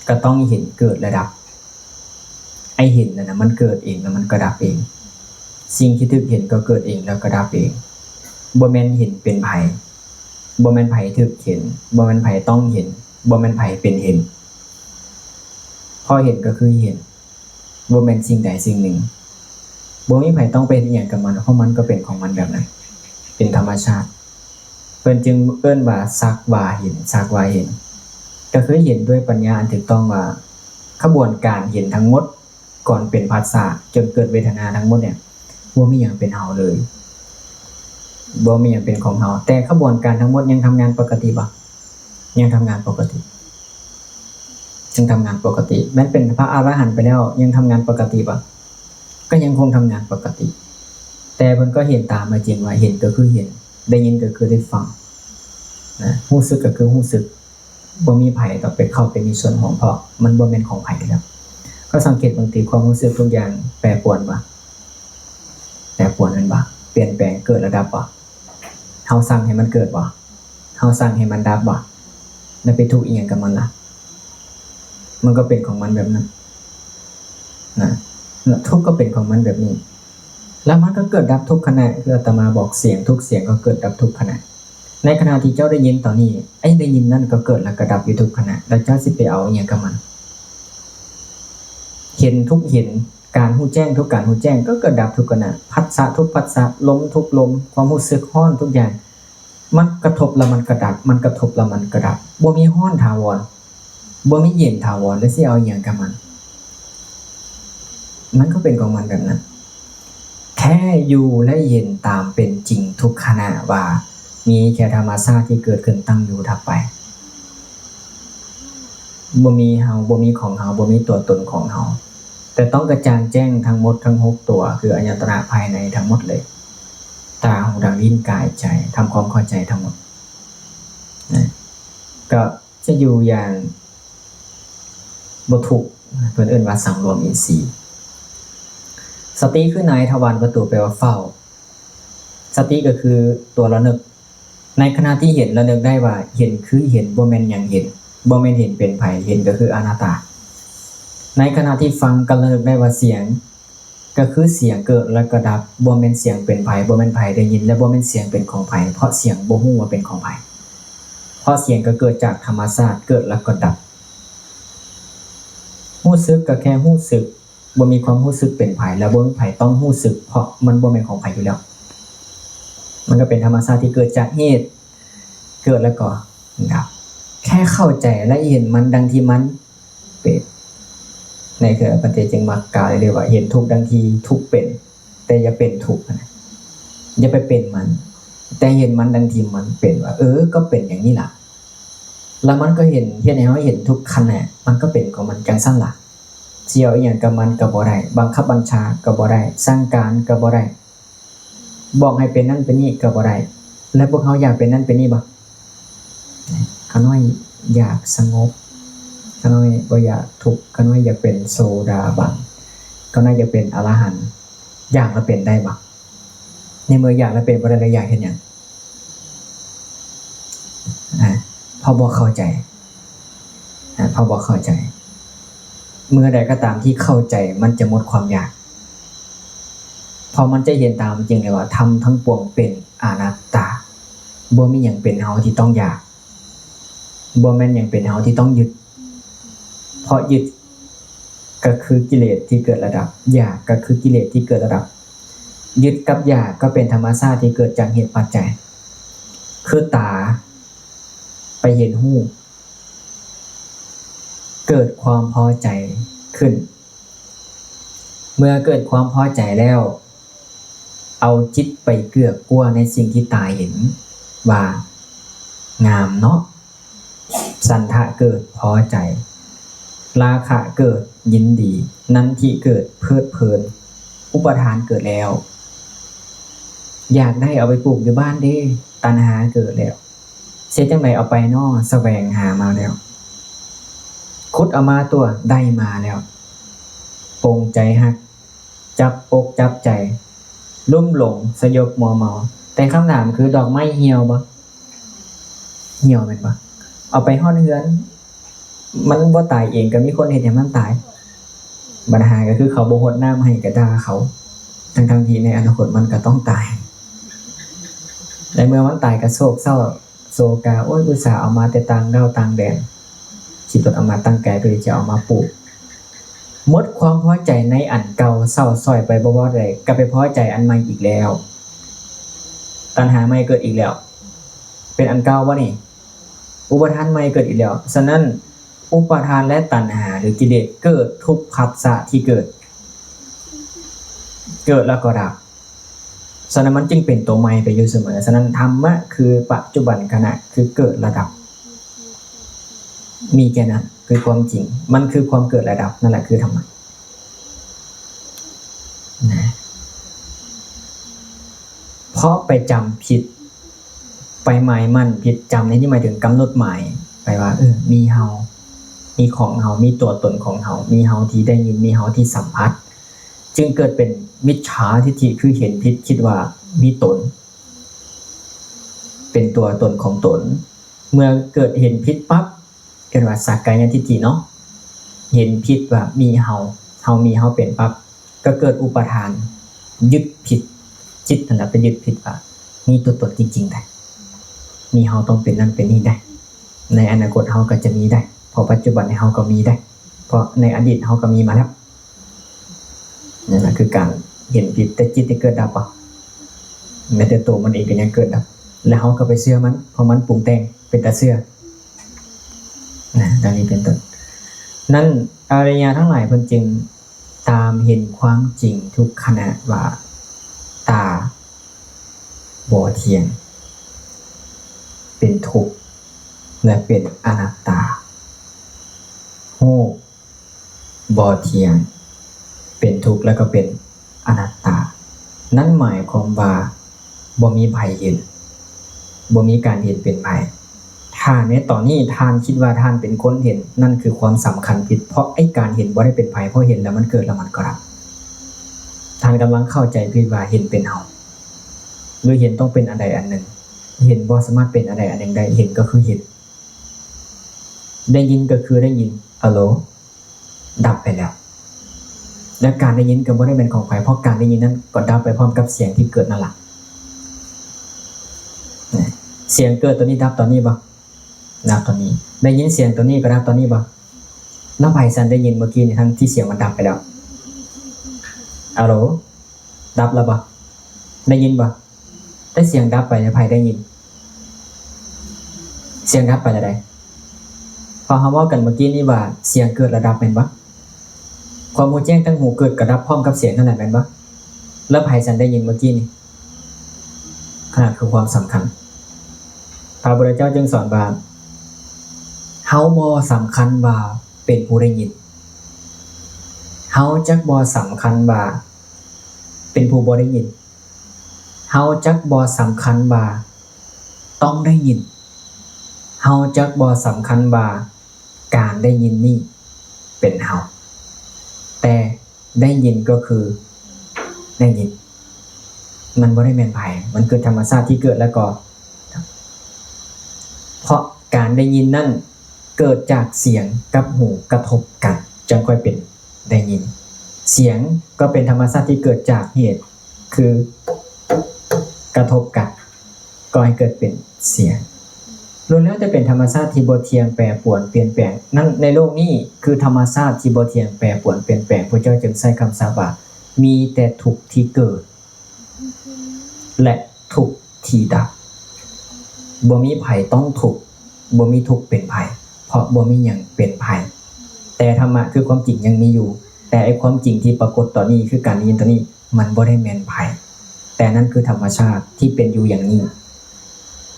ກໍຕ້ອງເຫັນເກີດແລະດັບ. ໄອ້ເຫັນນັ້ນນະ ມັນເກີດເອງແລ້ວມັນກໍດັບເອງ. ສິ່ງທີ່ຖືກເຫັນກໍເກີດເອງແລ້ວກໍດັບເອງ. ບໍ່ແມ່ນເຫັນເປັນໃຜ, ບໍ່ແມ່ນໃຜຖືກເຫັນ, ບໍ່ແມ່ນໃຜຕ້ອງເຫັນ, ບໍ່ແມ່ນໃຜເປັນເຫັນ. ເພາະເຫັນກໍຄືເຫັນ. ບໍ່ແມ່ນສິ່ງໃດສິ່ງໜຶ່ງ. ບໍ່ມີໃຜຕ້ອງໄປເຮັດອີ່ຫຍັງກັບມັນ, ເພາະມັນກໍເປັນຂອງມັນແບບນັ້ນ, ເປັນທຳມະຊາດ. ເພິ່ນຈຶ່ງເອີ້ນວ່າສັກວ່າເຫັນ, ສັກວ່າເຫັນ. ກໍຄືເຫັນດ້ວຍປັນຍາອັນຖືກຕ້ອງວ່າ ຂະບວນການເຫັນທັງໝົດ ກ່ອນເປັນພັດສະ ຈົນເກີດເວທະນາທັງໝົດເນ່ຍ ບໍ່ມີຫຍັງເປັນເຮົາເລີຍ, ບໍ່ມີຫຍັງເປັນຂອງເຮົາ. ແຕ່ຂະບວນການທັງໝົດຍັງທຳງານປົກກະຕິບໍ່? ຍັງທຳງານປົກກະຕິ, ຍັງທຳງານປົກກະຕິ. ແມ່ນເປັນພະອະລະຫັນໄປແລ້ວ ຍັງທຳງານປົກກະຕິບໍ່? ກໍຍັງຄົງທຳງານປົກກະຕິ. ແຕ່ເພິ່ນກໍເຫັນຕາມເປັນຈິງວ່າ ເຫັນກໍຄືເຫັນ, ໄດ້ຍິນກໍຄືໄດ້ຟັງນະ, ຮູ້ສຶກກໍຄືຮູ້ສຶກ. ບໍ່ມີໃຜຕ້ອງໄປເຂົ້າໄປມີສ່ວນຮ່ວມ ເພາະມັນບໍ່ແມ່ນຂອງໃຜຢູ່ແລ້ວ. ກໍສັງເກດເບິ່ງຕິ, ຄວາມຮູ້ສຶກທຸກຢ່າງແປປວນບໍ່? ແປປວນແມ່ນບໍ່? ປ່ຽນແປງ, ເກີດແລ້ວດັບບໍ່? ເຮົາສັ່ງໃຫ້ມັນເກີດບໍ່? ເຮົາສັ່ງໃຫ້ມັນດັບບໍ່? ແລ້ວໄປທຸກອີ່ຫຍັງກັບມັນລະ? ມັນກໍເປັນຂອງມັນແບບນັ້ນນະ, ທຸກກໍເປັນຂອງມັນແບບນີ້. ແລ້ວມັນກໍເກີດດັບທຸກຂະນະ, ຄືອາດຕະມາບອກ, ສຽງທຸກສຽງກໍເກີດດັບທຸກຂະນະ. ໃນຂະນະທີ່ເຈົ້າໄດ້ຍິນຕອນນີ້, ໄອ້ໄດ້ຍິນນັ້ນກໍເກີດແລ້ວກໍດັບຢູ່ທຸກຂະນະ, ແລ້ວເຈົ້າຊິໄປເອົາອີ່ຫຍັງກັບມັນ? ເຫັນທຸກເຫັນ, ການຮູ້ແຈ້ງທຸກການຮູ້ແຈ້ງກໍເກີດດັບທຸກຂະນະ, ພັດສະທຸກພັດສະ, ລົມທຸກລົມ, ຄວາມຮູ້ສຶກຮ້ອນທຸກຢ່າງ, ມັນກະທົບແລ້ວມັນກໍດັບ, ມັນກະທົບແລ້ວມັນກໍດັບ, ບໍ່ມີຮ້ອນຖາວອນ. ບໍ່ມີເຢັນຖາວອນ ແລ້ວຊິເອົາອີ່ຫຍັງກັບມັນ? ມັນກໍເປັນຂອງມັນແບບນັ້ນ. ແຄ່ຢູ່ ແລະ ເຫັນຕາມເປັນຈິງທຸກຂະນະວ່າ ມີແຄ່ທຳມະຊາດທີ່ເກີດຂຶ້ນ, ຕັ້ງຢູ່, ດັບໄປ. ບໍ່ມີເຮົາ, ບໍ່ມີຂອງເຮົາ, ບໍ່ມີຕົວຕົນຂອງເຮົາ. ແຕ່ຕ້ອງກະຈ່າງແຈ້ງທັງໝົດທັງຫົກຕົວ, ຄືອາຍະຕະນະພາຍໃນທັງໝົດເລີຍ, ຕາ, ຫູ, ດັງ, ລີ້ນ, ກາຍ, ໃຈ, ທຳຄວາມເຂົ້າໃຈທັງໝົດນະ. ກໍ ຈະຢູ່ຢ່າງ ບໍ່ທຸກ, ເພິ່ນເອີ້ນວ່າສັງລວມອິນຊີ. ສະຕິຄືນາຍທະວານປະຕູ ແປວ່າເຝົ້າ. ສະຕິກໍຄືຕົວລະນຶກ. ໃນຂະນະທີ່ເຫັນ ລະນຶກໄດ້ວ່າເຫັນຄືເຫັນ, ບໍ່ແມ່ນຫຍັງເຫັນ, ບໍ່ແມ່ນເຫັນເປັນໃຜ, ເຫັນກໍຄືອະນັດຕາ. ໃນຂະນະທີ່ຟັງ ກໍລະນຶກໄດ້ວ່າສຽງ ກໍຄືສຽງເກີດແລ້ວກໍດັບ, ບໍ່ແມ່ນສຽງເປັນໃຜ, ບໍ່ແມ່ນໃຜໄດ້ຍິນ ແລະ ບໍ່ແມ່ນສຽງເປັນຂອງໃຜ, ເພາະສຽງບໍ່ຮູ້ວ່າເປັນຂອງໃຜ, ເພາະສຽງກໍເກີດຈາກທຳມະຊາດ ເກີດແລ້ວກໍດັບ. ຮູ້ສຶກກໍແຄ່ຮູ້ສຶກ, ບໍ່ມີຄວາມຮູ້ສຶກເປັນໃຜ ແລະ ບໍ່ມີໃຜຕ້ອງຮູ້ສຶກ, ເພາະມັນບໍ່ແມ່ນຂອງໃຜຢູ່ແລ້ວ. ມັນກໍເປັນທຳມະຊາດທີ່ເກີດຈາກເຫດ, ເກີດແລ້ວກໍດັບ. ແຄ່ເຂົ້າໃຈ ແລະ ເຫັນມັນດັ່ງທີ່ມັນ ເປັນ. ໃນເທື່ອພະເທດຈຶ່ງມັກກ່າວເລີຍວ່າ ເຫັນທຸກດັ່ງທີ່ທຸກເປັນ, ແຕ່ຢ່າເປັນທຸກນະ, ຢ່າໄປເປັນມັນ, ແຕ່ເຫັນມັນດັ່ງທີ່ມັນເປັນ ວ່າ ເອີ ກໍເປັນຢ່າງນີ້ລະ. ແລ້ວມັນກໍເຫັນ, ເຮັດໃຫ້ເຮົາເຫັນທຸກຂະນະ, ມັນກໍເປັນຂອງມັນຈັ່ງຊັ້ນລະ. ຊິເອົາອີ່ຫຍັງກັບມັນກໍບໍ່ໄດ້, ບັງຄັບບັນຊາກໍບໍ່ໄດ້, ສັ່ງການກໍບໍ່ໄດ້. ບອກໃຫ້ເປັນນັ້ນເປັນນີ້ກໍບໍ່ໄດ້. ແລະ ພວກເຮົາຢາກເປັນນັ້ນເປັນນີ້ບໍ່? ຂ້ານ້ອຍຢາກສະຫງົບ, ຂ້ານ້ອຍບໍ່ຢາກທຸກ, ຂ້ານ້ອຍຢາກເປັນໂສດາບັນ, ຂ້ານ້ອຍຢາກເປັນອະລະຫັນ. ຢາກແລ້ວເປັນໄດ້ບໍ່? ໃນເມື່ອຢາກແລ້ວເປັນບໍ່ໄດ້ ແລ້ວຢາກເຮັດຫຍັງ? ອາ ເພາະບໍ່ເຂົ້າໃຈ. ອາ ເພາະບໍ່ເຂົ້າໃຈ. ເມື່ອໃດກໍຕາມທີ່ເຂົ້າໃຈ ມັນຈະໝົດຄວາມຢາກ, ເພາະມັນຈະເຫັນຕາມຈິງເລີຍວ່າ ທຳທັງປວງເປັນອະນັດຕາ, ບໍ່ມີຫຍັງເປັນເຮົາທີ່ຕ້ອງຢາກ, ບໍ່ແມ່ນຫຍັງເປັນເຮົາທີ່ຕ້ອງຍຶດ, ເພາະຍຶດກໍຄືກິເລດທີ່ເກີດແລ້ວດັບ, ຢາກກໍຄືກິເລດທີ່ເກີດແລ້ວດັບ. ຍຶດກັບຢາກກໍເປັນທຳມະຊາດທີ່ເກີດຈາກເຫດປັດໄຈ, ຄືຕາໄປເຫັນຮູບ ເກີດຄວາມພໍໃຈຂຶ້ນ. ເມື່ອເກີດຄວາມພໍໃຈແລ້ວ ເອົາຈິດໄປເກືອກກົວໃນສິ່ງທີ່ຕາເຫັນວ່າງາມເນາະ, ສັນທະເກີດພໍໃຈ, ລາຄະເກີດຍິນດີ, ນັນທິເກີດເພີດເພີນ, ອຸປາທານເກີດແລ້ວ, ຢາກໄດ້ເອົາໄປປູກຢູ່ບ້ານເດ້, ຕັນຫາເກີດແລ້ວ. ເຮັດຈັ່ງໃດເອົາໄປນໍ? ສະແຫວງຫາມາແລ້ວ, ຂຸດເອົາມາຕົວະ, ໄດ້ມາແລ້ວ, ປົງໃຈຮັກ, ຈັບອົກຈັບໃຈ, ລຸ່ມຫຼົງ, ສະຫຍົບມົວເມົາ. ແຕ່ຄຳຖາມຄື ດອກໄມ້ຫ່ຽວບໍ່? ຫ່ຽວແມ່ນບໍ່? ເອົາໄປຮອດເຮືອນ ມັນບໍ່ຕາຍເອງ ກໍມີຄົນເຮັດໃຫ້ມັນຕາຍ. ບັນຫາກໍຄືເຂົາບໍ່ຫົດນ້ຳໃຫ້ ກໍດ່າເຂົາ, ທັງໆທີ່ໃນອະນາຄົດມັນກໍຕ້ອງຕາຍ. ໃນເມື່ອມັນຕາຍກໍໂສກເສົ້າໂສກາ, ໂອ້ຍ ອຸດສ່າເອົາມາແຕ່ຕ່າງດ້າວຕ່າງແດນ, ຂີ່ລົດເອົາມາຕັ້ງໄກເພື່ອທີ່ຈະເອົາມາປູກ. ໝົດຄວາມພໍໃຈໃນອັນເກົ່າ, ເສົ້າຊ້ອຍໄປບໍ່ພໍໃດ, ກໍໄປພໍໃຈອັນໃໝ່ອີກແລ້ວ. ຕັນຫາໃໝ່ເກີດອີກແລ້ວ, ເປັນອັນເກົ່າບໍ່ນີ້? ອຸປາທານໃໝ່ເກີດອີກແລ້ວ. ສະນັ້ນ ອຸປາທານ ແລະ ຕັນຫາ ຫຼື ກິເລດ ເກີດທຸກພັດສະທີ່ເກີດ, ເກີດແລ້ວກໍດັບ. ສະນັ້ນ ມັນຈຶ່ງເປັນຕົວໃໝ່ໄປຢູ່ສະເໝີ. ສະນັ້ນ ທຳມະຄືປັດຈຸບັນຂະນະ, ຄືເກີດແລ້ວດັບ. ມີແຄ່ນັ້ນ ຄືຄວາມຈິງ, ມັນຄືຄວາມເກີດແລ້ວດັບ, ນັ້ນແຫຼະຄືທຳມະນະ. ເພາະໄປຈຳຜິດ, ໄປໝາຍໝັ້ນຜິດ, ຈຳໃນທີ່ໝາຍເຖິງກຳນົດໝາຍໄປວ່າ ເອີ ມີເຮົາ, ມີຂອງເຮົາ, ມີຕົວຕົນຂອງເຮົາ, ມີເຮົາທີ່ໄດ້ຍິນ, ມີເຮົາທີ່ສຳຜັດ, ຈຶ່ງເກີດເປັນມິດສາທິດຖິ ຄືເຫັນຜິດ, ຄິດວ່າມີຕົນ ເປັນຕົວຕົນຂອງຕົນ. ເມື່ອເກີດເຫັນຜິດປັບ ເອີ້ນວ່າສັກກາຍະທິດຖິເນາະ, ເຫັນຜິດວ່າມີເຮົາ, ເຮົາມີເຮົາເປັນປັບ ກໍເກີດອຸປາທານ, ຍຶດຜິດ, ຈິດນັ້ນລະໄປຍຶດຜິດວ່າມີຕົວຕົນຈິງໆໄດ໋, ມີເຮົາຕ້ອງເປັນນັ້ນເປັນນີ້ໄດ໋, ໃນອະນາຄົດເຮົາກໍຈະມີໄດ໋, ເພາະປັດຈຸບັນນີ້ເຮົາກໍມີໄດ໋, ເພາະໃນອະດີດເຮົາກໍມີມາແລ້ວ. ນັ້ນລະຄືການເຫັນຜິດ, ແຕ່ຈິດນີ້ເກີດດັບບໍ່? ແມ້ແຕ່ໂຕມັນເອງກໍຍັງເກີດດັບ, ແລ້ວເຮົາກໍໄປເຊື່ອມັນ, ເພາະມັນປຸງແຕ່ງເປັນຕາເຊື່ອນະ, ດັ່ງນີ້ເປັນຕົ້ນ. ນັ້ນ ອະລິຍະທັງຫຼາຍເພິ່ນຈຶ່ງຕາມເຫັນຄວາມຈິງທຸກຂະນະວ່າ ຕາບໍ່ທ່ຽງ, ເປັນທຸກ ແລະ ເປັນອະນັດຕາ, ຮູບ ບໍ່ທ່ຽງ, ເປັນທຸກ ແລ້ວກໍເປັນອະນັດຕາ. ນັ້ນໝາຍຄວາມວ່າບໍ່ມີໃຜເຫັນ, ບໍ່ມີການເຫັນເປັນໃຜ. ທ ຖ້າໃນຕອນນີ້ທ່ານຄິດວ່າທ່ານເປັນຄົນເຫັນ, ນັ້ນຄືຄວາມສຳຄັນຜິດ, ເພາະໄອ້ການເຫັນບໍ່ໄດ້ເປັນໄພ, ເພາະເຫັນແລ້ວມັນເກີດແລ້ວມັນກໍດັບ. ທ່ານກຳລັງເຂົ້າໃຈຜິດວ່າເຫັນເປັນເຮົາ, ຫຼື ເຫັນຕ້ອງເປັນອັນໃດອັນໜຶ່ງ. ເຫັນບໍ່ສາມາດເປັນອັນໃດອັນໜຶ່ງໄດ້, ເຫັນກໍຄືເຫັນ. ໄດ້ຍິນກໍຄືໄດ້ຍິນ, ອາໂລ ດັບໄປແລ້ວ. ແລະ ການໄດ້ຍິນກໍບໍ່ໄດ້ແມ່ນຂອງໃຜ, ເພາະການໄດ້ຍິນນັ້ນກໍດັບໄປພ້ອມກັບສຽງທີ່ເກີດນັ້ນລະ. ສຽງເກີດຕອນນີ້ດັບຕອນນີ້ບໍ່? ດັບຕອນນີ້. ໄດ້ຍິນສຽງຕອນນີ້ກໍດັບຕອນນີ້ບໍ່? ແລ້ວໃຜສັນໄດ້ຍິນເມື່ອກີ້ນີ້ ທັງທີ່ສຽງມັນດັບໄປແລ້ວ? ອາໂລ ດັບແລ້ວບໍ່? ໄດ້ຍິນບໍ່? ແຕ່ສຽງດັບໄປແລ້ວໃຜໄດ້ຍິນ? ສຽງດັບໄປແລ້ວໃດ? ເພາະເຮົາເວົ້າກັນເມື່ອກີ້ນີ້ວ່າສຽງເກີດແລ້ວດັບແມ່ນບໍ່? ຄວາມຮູ້ແຈ້ງທັງຫູເກີດກໍດັບພ້ອມກັບສຽງນັ້ນແຫຼະແມ່ນບໍ່? ແລ້ວໃຜສັນໄດ້ຍິນເມື່ອກີ້ນີ້? ຂະໜາດຄືຄວາມສຳຄັນ. ພະພຸດທະເຈົ້າຈຶ່ງສອນວ່າ ເຮົາບໍ່ສຳຄັນວ່າເປັນຜູ້ໄດ້ຍິນ, ເຮົາຈັກບໍ່ສຳຄັນວ່າເປັນຜູ້ບໍ່ໄດ້ຍິນ, ເຮົາຈັກບໍ່ສຳຄັນວ່າຕ້ອງໄດ້ຍິນ, ເຮົາຈັກບໍ່ສຳຄັນວ່າການໄດ້ຍິນນີ້ເປັນເຮົາ, ແຕ່ ໄດ້ຍິນກໍຄືໄດ້ຍິນ, ມັນບໍ່ໄດ້ແມ່ນໃຜ, ມັນຄືທຳມະຊາດທີ່ເກີດແລ້ວກໍ ເພາະການໄດ້ຍິນນັ້ນເກີດຈາກສຽງກັບຫູກະທົບກັນ ຈຶ່ງຄ່ອຍເປັນໄດ້ຍິນ. ສຽງກໍເປັນທຳມະຊາດທີ່ເກີດຈາກເຫດ ຄືກະທົບກັນ ກໍໃຫ້ເກີດເປັນສຽງ, ລ້ວນແລ້ວແຕ່ເປັນທຳມະຊາດທີ່ບໍ່ທ່ຽງ ແປປວນ ປ່ຽນແປງ. ນັ້ນໃນໂລກນີ້ຄືທຳມະຊາດທີ່ບໍ່ທ່ຽງ ແປປວນ ປ່ຽນແປງ, ພະເຈົ້າຈຶ່ງໃຊ້ຄຳສັບວ່າ ມີແຕ່ທຸກທີ່ເກີດ ແລະ ທຸກທີ່ດັບ. ບໍ່ມີໃຜຕ້ອງທຸກ, ບໍ່ມີທຸກເປັນໄພ, ເພາະບໍ່ມີຫຍັງເປັນໄພ. ແຕ່ທຳມະຄືຄວາມຈິງຍັງມີຢູ່, ແຕ່ໄອ້ຄວາມຈິງທີ່ປາກົດຕອນນີ້ ຄືການໄດ້ຍິນຕອນນີ້ ມັນບໍ່ໄດ້ແມ່ນໃຜ, ແຕ່ນັ້ນຄືທຳມະຊາດທີ່ເປັນຢູ່ຢ່າງນີ້.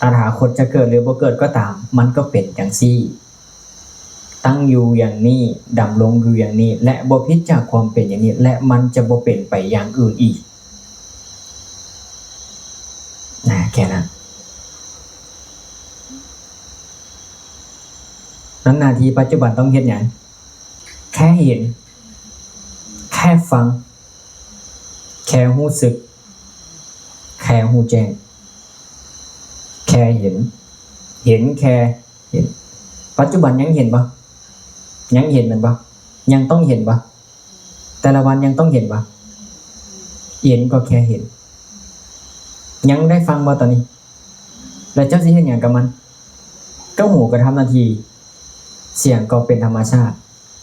ຕະຖາຄົດຈະເກີດ ຫຼື ບໍ່ເກີດກໍຕາມ, ມັນກໍເປັນຈັ່ງຊີ້, ຕັ້ງຢູ່ຢ່າງນີ້, ດຳລົງຢູ່ຢ່າງນີ້ ແລະ ບໍ່ຜິດຈາກຄວາມເປັນຢ່າງນີ້ ແລະ ມັນຈະບໍ່ເປັນໄປຢ່າງອື່ນອີກ. ນະ ແຄ່ນັ້ນ. ນັ້ນໜ້າທີ່ປັດຈຸບັນຕ້ອງເຮັດຫຍັງ? ແຄ່ເຫັນ, ແຄ່ຟັງ, ແຄ່ຮູ້ສຶກ, ແຄ່ຮູ້ແຈ້ງ, ແຄ່ເຫັນ, ເຫັນແຄ່ເຫັນ. ປັດຈຸບັນຍັງເຫັນບໍ່? ຍັງເຫັນແມ່ນບໍ່? ຍັງຕ້ອງເຫັນບໍ່? ແຕ່ລະວັນຍັງຕ້ອງເຫັນບໍ່? ເຫັນກໍແຄ່ເຫັນ. ຍັງໄດ້ຟັງບໍ່ຕອນນີ້? ແລ້ວເຈົ້າຊິເຮັດຫຍັງກັບມັນ? ກໍຫູກໍທຳໜ້າທີ່, ສຽງກໍເປັນທຳມະຊາດ,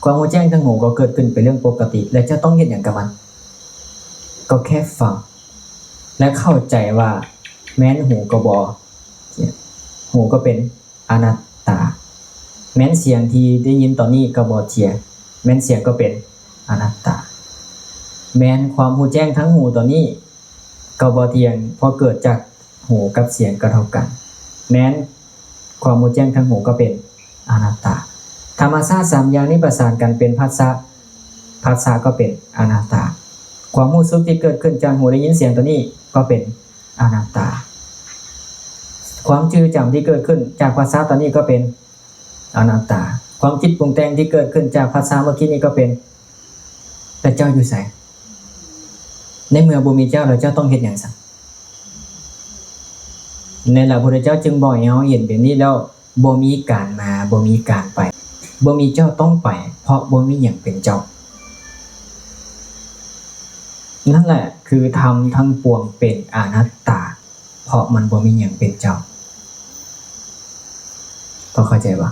ຄວາມຮູ້ແຈ້ງທາງຫູກໍເກີດຂຶ້ນເປັນເລື່ອງປົກກະຕິ, ແລ້ວເຈົ້າຕ້ອງເຮັດຫຍັງກັບມັນ? ກໍແຄ່ຟັງ ແລະ ເຂົ້າໃຈວ່າແມ່ນຫູກໍບໍ່, ຫູກໍເປັນ ອະນັດຕາ. ແມ່ນສຽງທີ່ໄດ້ຍິນຕອນນີ້ກໍບໍ່ເທຍ, ແມ່ນສຽງກໍເປັນອະນັດຕາ. ແມ່ນຄວາມຮູ້ແຈ້ງທາງຫູຕອນນີ້ກໍບໍ່ທ່ຽງ, ເພາະເກີດຈາກຫູກັບສຽງກະທົບກັນ. ແມ່ນຄວາມຮູ້ແຈ້ງທາງຫູກໍເປັນອະນັດຕາ. ທຳມະຊາດສາມຢ່າງນີ້ປະສານກັນເປັນພັດສະ, ພັດສະກໍເປັນອະນັດຕາ. ຄວາມຮູ້ສຶກທີ່ເກີດຂຶ້ນຈາກຫູໄດ້ຍິນສຽງຕອນນີ້ກໍເປັນ ອະນັດຕາ. ຄວາມຈື່ຈຳທີ່ເກີດຂຶ້ນຈາກພັດສະຕອນນີ້ກໍເປັນອະນັດຕາ. ຄວາມຄິດປຸງແຕ່ງທີ່ເກີດຂຶ້ນຈາກພັດສະເມື່ອກີ້ນີ້ກໍເປັນ ແລ້ວເຈົ້າຢູ່ໃສ? ໃນເມື່ອບໍ່ມີເຈົ້າ ແລ້ວເຈົ້າຕ້ອງເຮັດຫຍັງຊັ້ນ? ໃນລະພຸດທະເຈົ້າຈຶ່ງບອກໃຫ້ເຮົາເຫັນແບບນີ້ແລ້ວ ບໍ່ມີການມາ, ບໍ່ມີການໄປ, ບໍ່ມີເຈົ້າຕ້ອງໄປ, ເພາະບໍ່ມີຫຍັງເປັນເຈົ້າ. ນັ້ນແຫຼະຄືທຳທັງປວງເປັນອະນັດຕາ, ເພາະມັນບໍ່ມີຫຍັງເປັນເຈົ້າ. ພໍເຂົ້າໃຈບໍ່?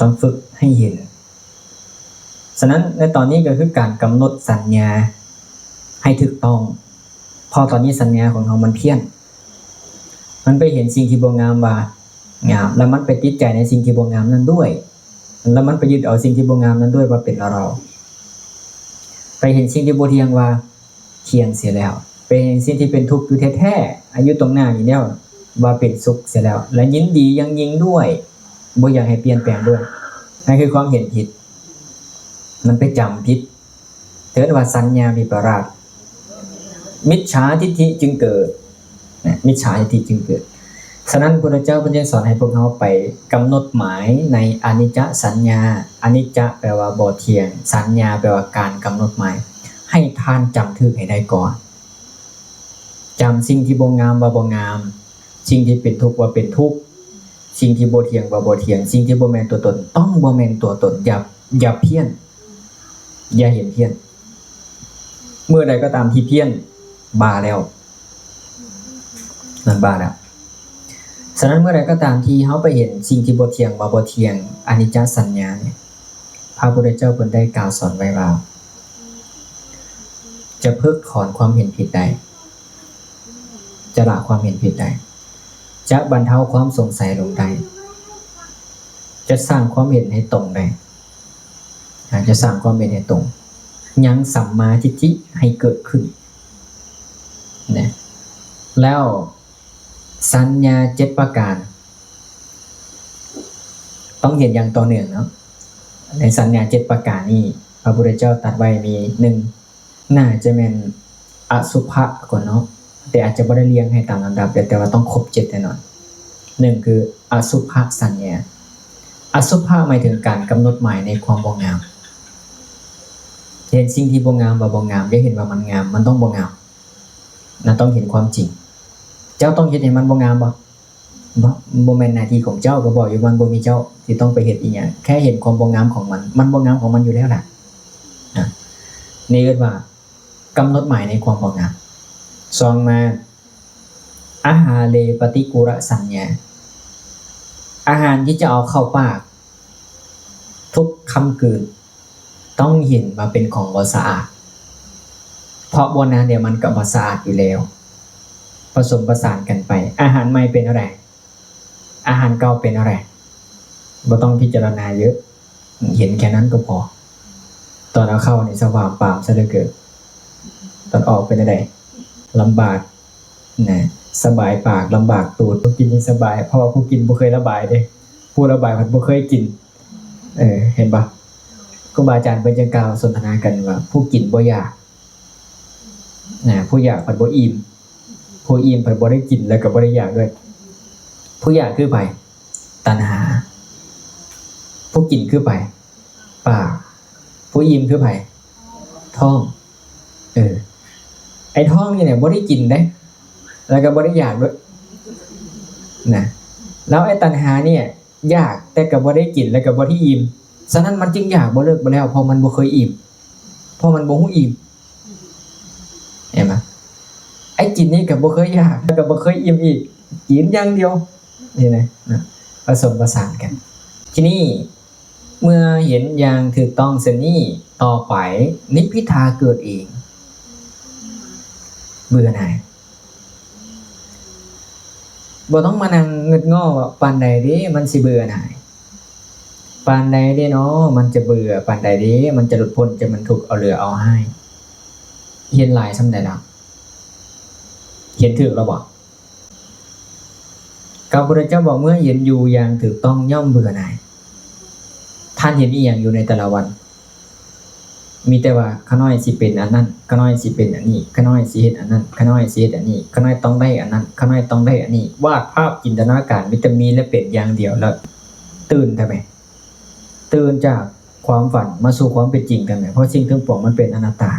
ຕ້ອງຝຶກໃຫ້ເຫັນ. ສະນັ້ນໃນຕອນນີ້ກໍຄືການກຳນົດສັນຍາໃຫ້ຖືກຕ້ອງ, ເພາະຕອນນີ້ສັນຍາຂອງເຮົາມັນພຽນ. ມັນໄປເຫັນສິ່ງທີ່ບໍ່ງາມວ່າງາມ, ແລ້ວມັນໄປຕິດໃຈໃນສິ່ງທີ່ບໍ່ງາມນັ້ນດ້ວຍ, ແລ້ວມັນໄປຍຶດເອົາສິ່ງທີ່ບໍ່ງາມນັ້ນດ້ວຍວ່າເປັນເຮົາ. ໄປເຫັນສິ່ງທີ່ບໍ່ທ່ຽງວ່າທ່ຽງເສຍແລ້ວ, ໄປເຫັນສິ່ງທີ່ເປັນທຸກຢູ່ແທ້ໆ ອາ ຢູ່ຕົງໜ້ານີ້ແລ້ວວ່າເປັນສຸກເສຍແລ້ວ ແລະ ຍິນດີຢ່າງຍິ່ງດ້ວຍ, ບໍ່ຢາກໃຫ້ປ່ຽນແປງດ້ວຍ. ນັ້ນຄືຄວາມເຫັນຜິດ, ມັນໄປຈຳຜິດ. ເອີ້ນວ່າສັນຍາວິປະລາດ, ມິດສາທິດຖິຈຶ່ງເກີດນະ, ມິດສາທິດຖິຈຶ່ງເກີດ. ສະນັ້ນ ພະພຸດທະເຈົ້າເພິ່ນຈຶ່ງສອນໃຫ້ພວກເຮົາໄປກຳນົດໝາຍໃນອະນິດຈະສັນຍາ. ອະນິດຈະແປວ່າບໍ່ທ່ຽງ, ສັນຍາແປວ່າການກຳນົດໝາຍ. ໃຫ້ທ່ານຈຳຖືກໃຫ້ໄດ້ກ່ອນ. ຈຳສິ່ງທີ່ບໍ່ງາມວ່າບໍ່ງາມ, ສິ່ງທີ່ເປັນທຸກວ່າເປັນທຸກ, ສິ່ງທີ່ບໍ່ທ່ຽງວ່າບໍ່ທ່ຽງ, ສິ່ງທີ່ບໍ່ແມ່ນຕົວຕົນຕ້ອງບໍ່ແມ່ນຕົວຕົນ. ຢ່າ, ຢ່າພຽນ, ຢ່າເຫັນພຽນ. ເມື່ອໃດກໍຕາມທີ່ພຽນ, ບ້າແລ້ວ. ນັ້ນບ້າແລ້ວ. ສະນັ້ນ ເມື່ອໃດກໍຕາມທີ່ເຮົາໄປເຫັນສິ່ງທີ່ບໍ່ທ່ຽງວ່າບໍ່ທ່ຽງ, ອະນິດຈະສັນຍານີ້, ພະພຸດທະເຈົ້າເພິ່ນໄດ້ກ່າວສອນໄວ້ວ່າ ຈະເພິກຖອນຄວາມເຫັນຜິດໄດ້, ຈະລະຄວາມເຫັນຜິດໄດ້, ຈະບັນເທົາຄວາມສົງໄສລົງໄດ້, ຈະສ້າງຄວາມເຫັນໃຫ້ຕົງໄດ້, ອາ ຈະສ້າງຄວາມເຫັນໃຫ້ຕົງ, ຍັງສຳມາທິດຖິໃຫ້ເກີດຂຶ້ນນະ. ແລ້ວ ສັນຍາເຈັດປະການ ຕ້ອງເຫັນຢ່າງຕໍ່ເນື່ອງເນາະ. ໃນສັນຍາເຈັດປະການນີ້ ພະພຸດທະເຈົ້າຕັດໄວ້ມີ ໜຶ່ງ ໜ້າຈະແມ່ນອະສຸພະກ່ອນເນາະ, ແຕ່ອາດຈະບໍ່ໄດ້ລຽງໃຫ້ຕາມລຳດັບເດີ, ແຕ່ວ່າຕ້ອງຄົບເຈັດແນ່ນອນ. ໜຶ່ງ ຄືອະສຸພະສັນຍາ. ອະສຸພະໝາຍເຖິງການກຳນົດໝາຍໃນຄວາມບໍ່ງາມ. ເຫັນສິ່ງທີ່ບໍ່ງາມວ່າບໍ່ງາມ, ຢ່າເຫັນວ່າມັນງາມ, ມັນຕ້ອງບໍ່ງາມ. ນະ ຕ້ອງເຫັນຄວາມຈິງ. ເຈົ້າຕ້ອງເຮັດໃຫ້ມັນບໍ່ງາມບໍ່? ບໍ່, ບໍ່ແມ່ນໜ້າທີ່ຂອງເຈົ້າ, ກໍບອກຢູ່ວ່າມັນບໍ່ມີເຈົ້າທີ່ຕ້ອງໄປເຮັດອີ່ຫຍັງ, ແຄ່ເຫັນຄວາມບໍ່ງາມຂອງມັນ, ມັນບໍ່ງາມຂອງມັນຢູ່ແລ້ວລະ. ນະ ນີ້ເອີ້ນວ່າກຳນົດໝາຍໃນຄວາມບໍ່ງາມ. ສອງມາ ອາຫາເລປະຕິກູລະສັນຍາ, ອາຫານທີ່ຈະເອົາເຂົ້າປາກທຸກຄຳກືນ ຕ້ອງເຫັນວ່າເປັນຂອງບໍ່ສະອາດ, ເພາະບໍ່ນານດຽວມັນກໍບໍ່ສະອາດຢູ່ແລ້ວ, ປະສົມປະສານກັນໄປ. ອາຫານໃໝ່ເປັນແນວໃດ? ອາຫານເກົ່າເປັນແນວໃດ? ບໍ່ຕ້ອງພິຈາລະນາເຍອະ, ເຫັນແຄ່ນັ້ນກໍພໍ. ຕອນເອົາເຂົ້ານີ້ສະຫວາມປາມຊະເຫຼືອເກີນ, ຕອນອອກເປັນແນວໃດ? ລຳບາກ. ນະ ສະບາຍປາກລຳບາກຕູດ, ຜູ້ກິນນີ້ສະບາຍ ເພາະວ່າຜູ້ກິນບໍ່ເຄີຍລະບາຍເດ້, ຜູ້ລະບາຍພັດບໍ່ເຄີຍກິນ. ເອີ ເຫັນບໍ່? ຄູບາອາຈານເພິ່ນຈະກ່າວສົນທະນາກັນວ່າ ຜູ້ກິນບໍ່ຢາກນະ, ຜູ້ຢາກພັດບໍ່ອີ່ມ, ຜູ້ອີ່ມພັດບໍ່ໄດ້ກິນ ແລ້ວກໍບໍ່ໄດ້ຢາກດ້ວຍ. ຜູ້ຢາກຄືໃຜ? ຕັນຫາ. ຜູ້ກິນຄືໃຜ? ປາກ. ຜູ້ອີ່ມຄືໃຜ? ທ້ອງ. ເອີ ໄອ້ທ້ອງນີ້ແຫຼະບໍ່ໄດ້ກິນເດ້ ແລ້ວກໍບໍ່ໄດ້ຢາກດ້ວຍນະ, ແລ້ວໄອ້ຕັນຫານີ້ຢາກແຕ່ກໍບໍ່ໄດ້ກິນ ແລ້ວກໍບໍ່ໄດ້ອີ່ມ. ສະນັ້ນມັນຈຶ່ງຢາກບໍ່ເລີກບໍ່ແລ້ວ ເພາະມັນບໍ່ເຄີຍອີ່ມ, ເພາະມັນບໍ່ຮູ້ອີ່ມ. ເຫັນບໍ່? ໄອ້ກິນນີ້ກໍບໍ່ເຄີຍຢາກ ແລ້ວກໍບໍ່ເຄີຍອີ່ມອີກ, ກິນຢ່າງດຽວ. ເຫັນໄໝ? ນະ ປະສົມປະສານກັນ. ທີນີ້ ເມື່ອເຫັນຢ່າງຖືກຕ້ອງເຊັ່ນນີ້, ຕໍ່ໄປນິບພິທາເກີດເອງ, ເບື່ອໜ່າຍ. ບໍ່ຕ້ອງມານັ່ງງຶດງໍ້ວ່າປານໃດເດມັນຊິເບື່ອໜ່າຍ, ປານໃດເດເນາະມັນຈະເບື່ອ, ປານໃດເດມັນຈະຫຼຸດພົ້ນຈາກມັນທຸກເອົາເຫຼືອເອົາຮ້າຍ. ເຫັນຫຼາຍສ່ຳໃດລະ? ເຫັນຖືກແລ້ວບໍ່? ພະພຸດທະເຈົ້າບອກ ເມື່ອເຫັນຢູ່ຢ່າງຖືກຕ້ອງຍ່ອມເບື່ອໜ່າຍ. ທ່ານເຫັນອີ່ຫຍັງຢູ່ໃນແຕ່ລະວັນ? ມີແຕ່ວ່າຂ້ານ້ອຍຊິເປັນອັນນັ້ນ, ຂ້ານ້ອຍຊິເປັນອັນນີ້, ຂ້ານ້ອຍຊິເຮັດອັນນັ້ນ, ຂ້ານ້ອຍຊິເຮັດອັນນີ້, ຂ້ານ້ອຍຕ້ອງໄດ້ອັນນັ້ນ, ຂ້ານ້ອຍຕ້ອງໄດ້ອັນນີ້. ວາດພາບຈິນຕະນາການມີແຕ່ມີ ແລະ ເປັນຢ່າງດຽວ, ແລ້ວຕື່ນທຳໄມ? ຕື່ນຈາກຄວາມຝັນມາສູ່ຄວາມເປັນຈິງທຳໄມ? ເພາະສິ່ງທັງປວງມັນເປັນອະນັດຕາ.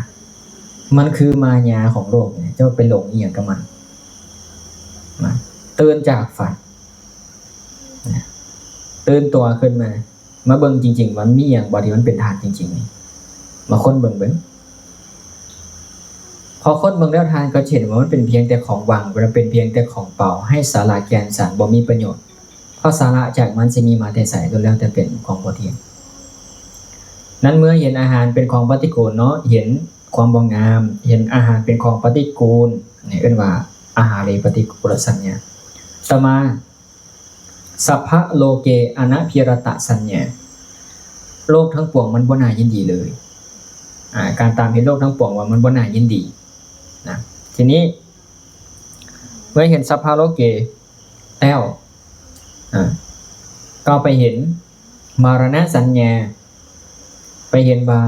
ມັນຄືມາຍາຂອງໂລກນີ້, ເຈົ້າໄປຫຼົງອີ່ຫຍັງກັບມັນ? ນະ, ຕື່ນຈາກຝັນ, ນະ, ຕື່ນຕົວຂຶ້ນມາ, ມາເບິ່ງຈິງໆ ວ່າມີຫຍັງບໍ່ທີ່ມັນເປັນທາດຈິງໆນີ້, ມາຄົ້ນເບິ່ງເບິ່ງ. ພໍຄົ້ນເບິ່ງແລ້ວ ທ່ານກໍຈະເຫັນວ່າມັນເປັນພຽງແຕ່ຂອງຫວັງ, ມັນເປັນພຽງແຕ່ຂອງເປົ່າ, ໄຮ້ສາລະແກ່ນສານ, ບໍ່ມີປະໂຫຍດ. ເພາະສາລະຈາກມັນຊິມີມາແຕ່ໃສ ລ້ວນແລ້ວແຕ່ເປັນຂອງບໍ່ທ່ຽງ. ນັ້ນເມື່ອເຫັນອາຫານເປັນຂອງປະຕິກູນເນາະ, ເຫັນຄວາມບໍ່ງາມ, ເຫັນອາຫານເປັນຂອງປະຕິກູນ, ນີ້ເອີ້ນວ່າ ອາຫາເລປະຕິກູລະສັນຍາ. ຕໍ່ມາ ສັບພະໂລເກອະນະພິລະຕະສັນຍາ, ໂລກທັງປວງມັນບໍ່ໜ້າຍິນດີເລີຍ. ອາ ການຕາມເຫັນໂລກທັງປວງວ່າມັນບໍ່ໜ້າຍິນດີນະ. ທີນີ້ ເມື່ອເຫັນສັບພະໂລເກແລ້ວ ອາ ກໍໄປເຫັນມະລະນະສັນຍາ, ໄປເຫັນວ່າ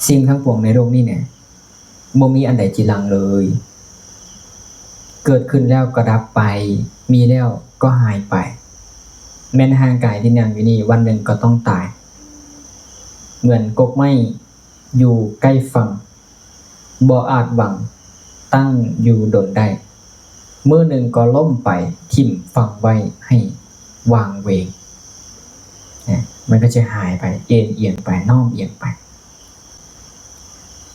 ສິ່ງທັງປວງໃນໂລກນີ້ແຫຼະ ບໍ່ມີອັນໃດຈີລັງເລີຍ. ເກີດຂຶ້ນແລ້ວກໍດັບໄປ, ມີແລ້ວກໍຫາຍໄປ. ແມ່ນຮ່າງກາຍທີ່ນັ່ງຢູ່ນີ້ ວັນໜຶ່ງກໍຕ້ອງຕາຍ. ເໝືອນກົກໄມ້ຢູ່ໃກ້ຝັ່ງ, ບໍ່ອາດຫວັງຕັ້ງຢູ່ດົນໄດ້. ມື້ໜຶ່ງກໍລົ້ມໄປ, ຖິ້ມຝັງໄວ້ໃຫ້ຫວ່າງເຫວງ. ນະ, ມັນກໍຈະຫາຍໄປ, ເອັນອຽງໄປ, ນ້ອມອຽງໄປ.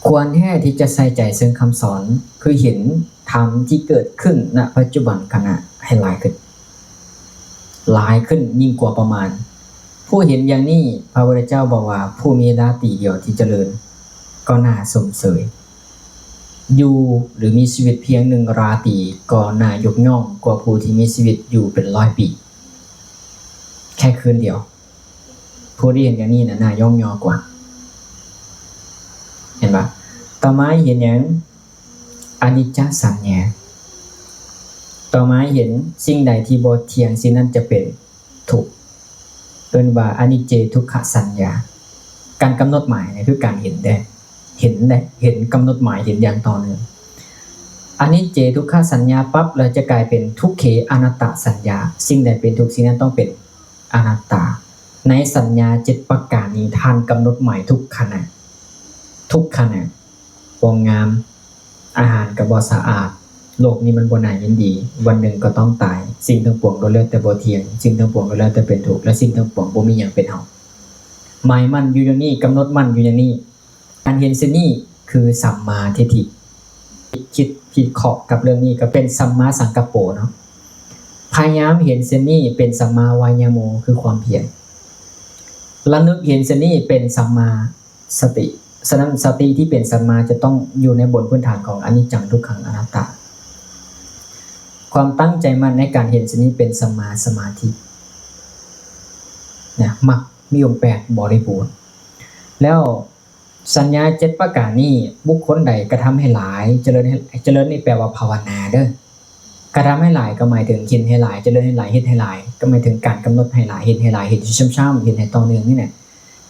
ຄວນແທ້ທີ່ຈະໃສ່ໃຈເຊິ່ງຄຳສອນ ຄືເຫັນທຳທີ່ເກີດຂຶ້ນ ນະ ປັດຈຸບັນຂະນະໃຫ້ຫຼາຍຂຶ້ນ, ຫຼາຍຂຶ້ນຍິ່ງກວ່າປະມານ. ຜູ້ເຫັນຢ່າງນີ້, ພະພຸດທະເຈົ້າບອກວ່າ, ຜູ້ມີລາຕີດຽວທີ່ຈະເລີນ, ກໍໜ້າຊົມເຊີຍ. ຢູ່ ຫຼື ມີຊີວິດພຽງໜຶ່ງລາຕີ, ກໍໜ້າຍົກຍ້ອງກວ່າຜູ້ທີ່ມີຊີວິດຢູ່ເປັນຮ້ອຍປີ. ແຄ່ຄືນດຽວ. ຜູ້ທີ່ເຫັນຢ່າງນີ້ນະ ໜ້າຍ້ອງຍໍກວ່າ. ເຫັນປະ? ຕໍ່ມາເຫັນຫຍັງ? ອະນິດຈະສັນຍາ. ຕໍ່ມາເຫັນສິ່ງໃດທີ່ບໍ່ທ່ຽງ, ສິ່ງນັ້ນຈະເປັນທຸກ. ເອີ້ນວ່າອະນິດເຈທຸກຂະສັນຍາ. ການກຳນົດໝາຍນີ້ຄືການເຫັນເດ້. ເຫັນເດ້, ເຫັນກຳນົດໝາຍ, ເຫັນຢ່າງຕໍ່ເນື່ອງ. ອະນິດເຈທຸກຂະສັນຍາປັບ ແລ້ວຈະກາຍເປັນທຸກເຂອະນັດຕະສັນຍາ. ສິ່ງໃດເປັນທຸກ, ສິ່ງນັ້ນຕ້ອງເປັນອະນັດຕາ. ໃນສັນຍາເຈັດປະການນີ້ ທ່ານກຳນົດໝາຍທຸກຂະນະ, ທຸກຂະນະ. ບໍ່ງາມ, ອາຫານກໍບໍ່ສະອາດ, ໂລກນີ້ມັນບໍ່ໜ້າຍິນດີ, ວັນໜຶ່ງກໍຕ້ອງຕາຍ, ສິ່ງທັງປວງລ້ວນແລ້ວແຕ່ບໍ່ທ່ຽງ, ສິ່ງທັງປວງລ້ວນແລ້ວແຕ່ເປັນທຸກ ແລະ ສິ່ງທັງປວງບໍ່ມີຫຍັງເປັນເຮົາ. ໝາຍໝັ້ນຢູ່ຢ່າງນີ້, ກຳນົດໝັ້ນຢູ່ຢ່າງນີ້. ການເຫັນເຊັ່ນນີ້ຄືສຳມາທິດຖິ. ຄິດພິເຄາະກັບເລື່ອງນີ້ກໍເປັນສຳມາສັງກັບໂປເນາະ. ພະຍາຍາມເຫັນເຊັ່ນນີ້ເປັນສຳມາວາຍາໂມ ຄືຄວາມພຽນ. ລະນຶກເຫັນເຊັ່ນນີ້ເປັນສຳມາສະຕິ. ສະນັ້ນ ສະຕິທີ່ເປັນສຳມາຈະຕ້ອງຢູ່ໃນບົນພື້ນຖານຂອງອະນິດຈັງ ທຸກຂັງ ອະນັດຕາ. ຄວາມຕັ້ງໃຈໝັ້ນໃນການເຫັນເຊັ່ນນີ້ເປັນສຳມາສະມາທິນະ, ມັກມີອົງແປດບໍລິບູນ. ແລ້ວ ສັນຍາເຈັດປະການນີ້ ບຸກຄົນໃດກະທຳໃຫ້ຫຼາຍ, ຈະເລີນໃຫ້, ຈະເລີນນີ້ແປວ່າພາວະນາເດີ້. ກະທຳໃຫ້ຫຼາຍກໍໝາຍເຖິງເຫັນໃຫ້ຫຼາຍ, ຈະເລີນໃຫ້ຫຼາຍ, ເຮັດໃຫ້ຫຼາຍ ກໍໝາຍເຖິງການກຳນົດໃຫ້ຫຼາຍ, ເຮັດໃຫ້ຫຼາຍ, ເຮັດຢູ່ຊ້ຳໆ, ເຮັດໃຫ້ຕໍ່ເນື່ອງນີ້ນະ.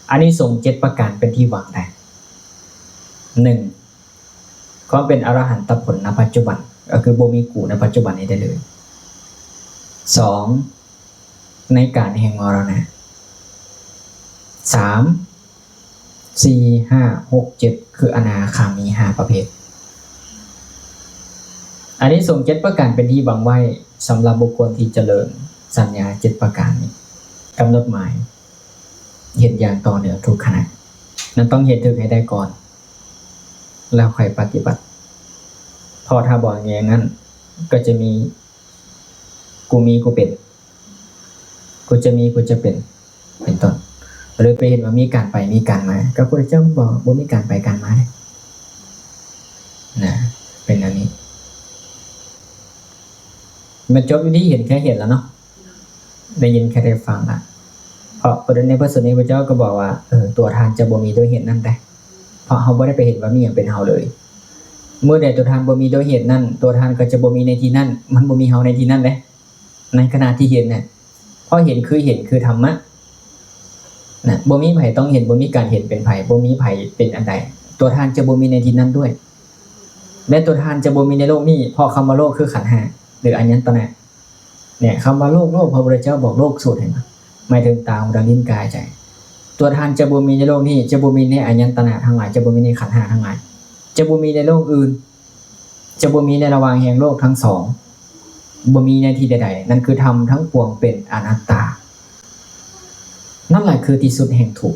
ອານິສົງເຈັດປະການເປັນທີ່ຫວັງໄດ້. ໜຶ່ງ ຄວາມເປັນອະລະຫັນຕະຜົນນະປັດຈຸບັນ, ກໍຄືບໍ່ມີກູໃນປັດຈຸບັນນີ້ໄດ້ເລີຍ. ສອງ ໃນການແຫ່ງມໍລະນະ. ສາມ ສີ່ ຫ້າ ຫົກ ເຈັດ ຄືອະນາຄາມີຫ້າປະເພດ. ອານິສົງເຈັດປະການເປັນທີ່ຫວັງໄວ້ສຳລັບບຸກຄົນທີ່ຈະເລີນສັນຍາເຈັດປະການນີ້, ກຳນົດໝາຍ, ເຮັດຢ່າງຕໍ່ເນື່ອງທຸກຂະນະ. ນັ້ນຕ້ອງເຮັດຖືກໃຫ້ໄດ້ກ່ອນ ແລ້ວຄ່ອຍປະຕິບັດ. ເພາະຖ້າບໍ່ແນວນັ້ນ ກໍຈະມີ ກູມີກູເປັນ, ກູຈະມີກູຈະເປັນ ເປັນຕົ້ນ. ຫຼືໄປເຫັນວ່າມີການໄປມີການມາ, ກໍພະພຸດທະເຈົ້າບອກບໍ່ມີການໄປການມາເດ້ນະ, ເປັນອັນນີ້. ມາຈົບຢູ່ທີ່ເຫັນແຄ່ເຫັນລະເນາະ, ໄດ້ຍິນແຄ່ໄດ້ຟັງລະ. ເພາະປະເດັນໃນພະສູດນີ້ ພະເຈົ້າກໍບອກວ່າ ເອີ ຕົວທ່ານຈະບໍ່ມີດ້ວຍເຫດນັ້ນໄດ໋, ເພາະເຮົາບໍ່ໄດ້ໄປເຫັນວ່າມີຫຍັງເປັນເຮົາເລີຍ. ເມື່ອໃດຕົວທ່ານບໍ່ມີດ້ວຍເຫດນັ້ນ, ຕົວທ່ານກໍຈະບໍ່ມີໃນທີ່ນັ້ນ, ມັນບໍ່ມີເຮົາໃນທີ່ນັ້ນເດ້. ໃນຂະນະທີ່ເຫັນນະ, ເພາະເຫັນຄືເຫັນ ຄືທຳມະນະ, ບໍ່ມີໃຜຕ້ອງເຫັນ, ບໍ່ມີການເຫັນເປັນໃຜ, ບໍ່ມີໃຜເປັນອັນໃດ, ຕົວທ່ານຈະບໍ່ມີໃນທີ່ນັ້ນດ້ວຍ ແລະ ຕົວທ່ານຈະບໍ່ມີໃນໂລກນີ້, ເພາະຄຳວ່າໂລກຄືຂັນຫ້າ ຫຼື ອາຍະຕະນະ. ແນະ ຄຳວ່າໂລກ, ໂລກ, ພະພຸດທະເຈົ້າບອກໂລກສູດໃຫ້ມາ, ໝາຍເຖິງຕາ, ຫູ, ດາ, ລີ້ນ, ກາຍ, ໃຈ. ຕົວທ່ານຈະບໍ່ມີໃນໂລກນີ້, ຈະບໍ່ມີໃນອາຍະຕະນະທັງຫຼາຍ, ຈະບໍ່ມີໃນຂັນຫ້າທັງຫຼາຍ, ຈະບໍ່ມີໃນໂລກອື່ນ, ຈະບໍ່ມີໃນລະຫວ່າງແຫ່ງໂລກທັງສອງ, ບໍ່ມີໃນທີ່ໃດໆ. ນັ້ນຄືທຳທັງປວງເປັນອະນັດຕາ. ນັ້ນແຫຼະຄືທີ່ສຸດແຫ່ງທຸກ.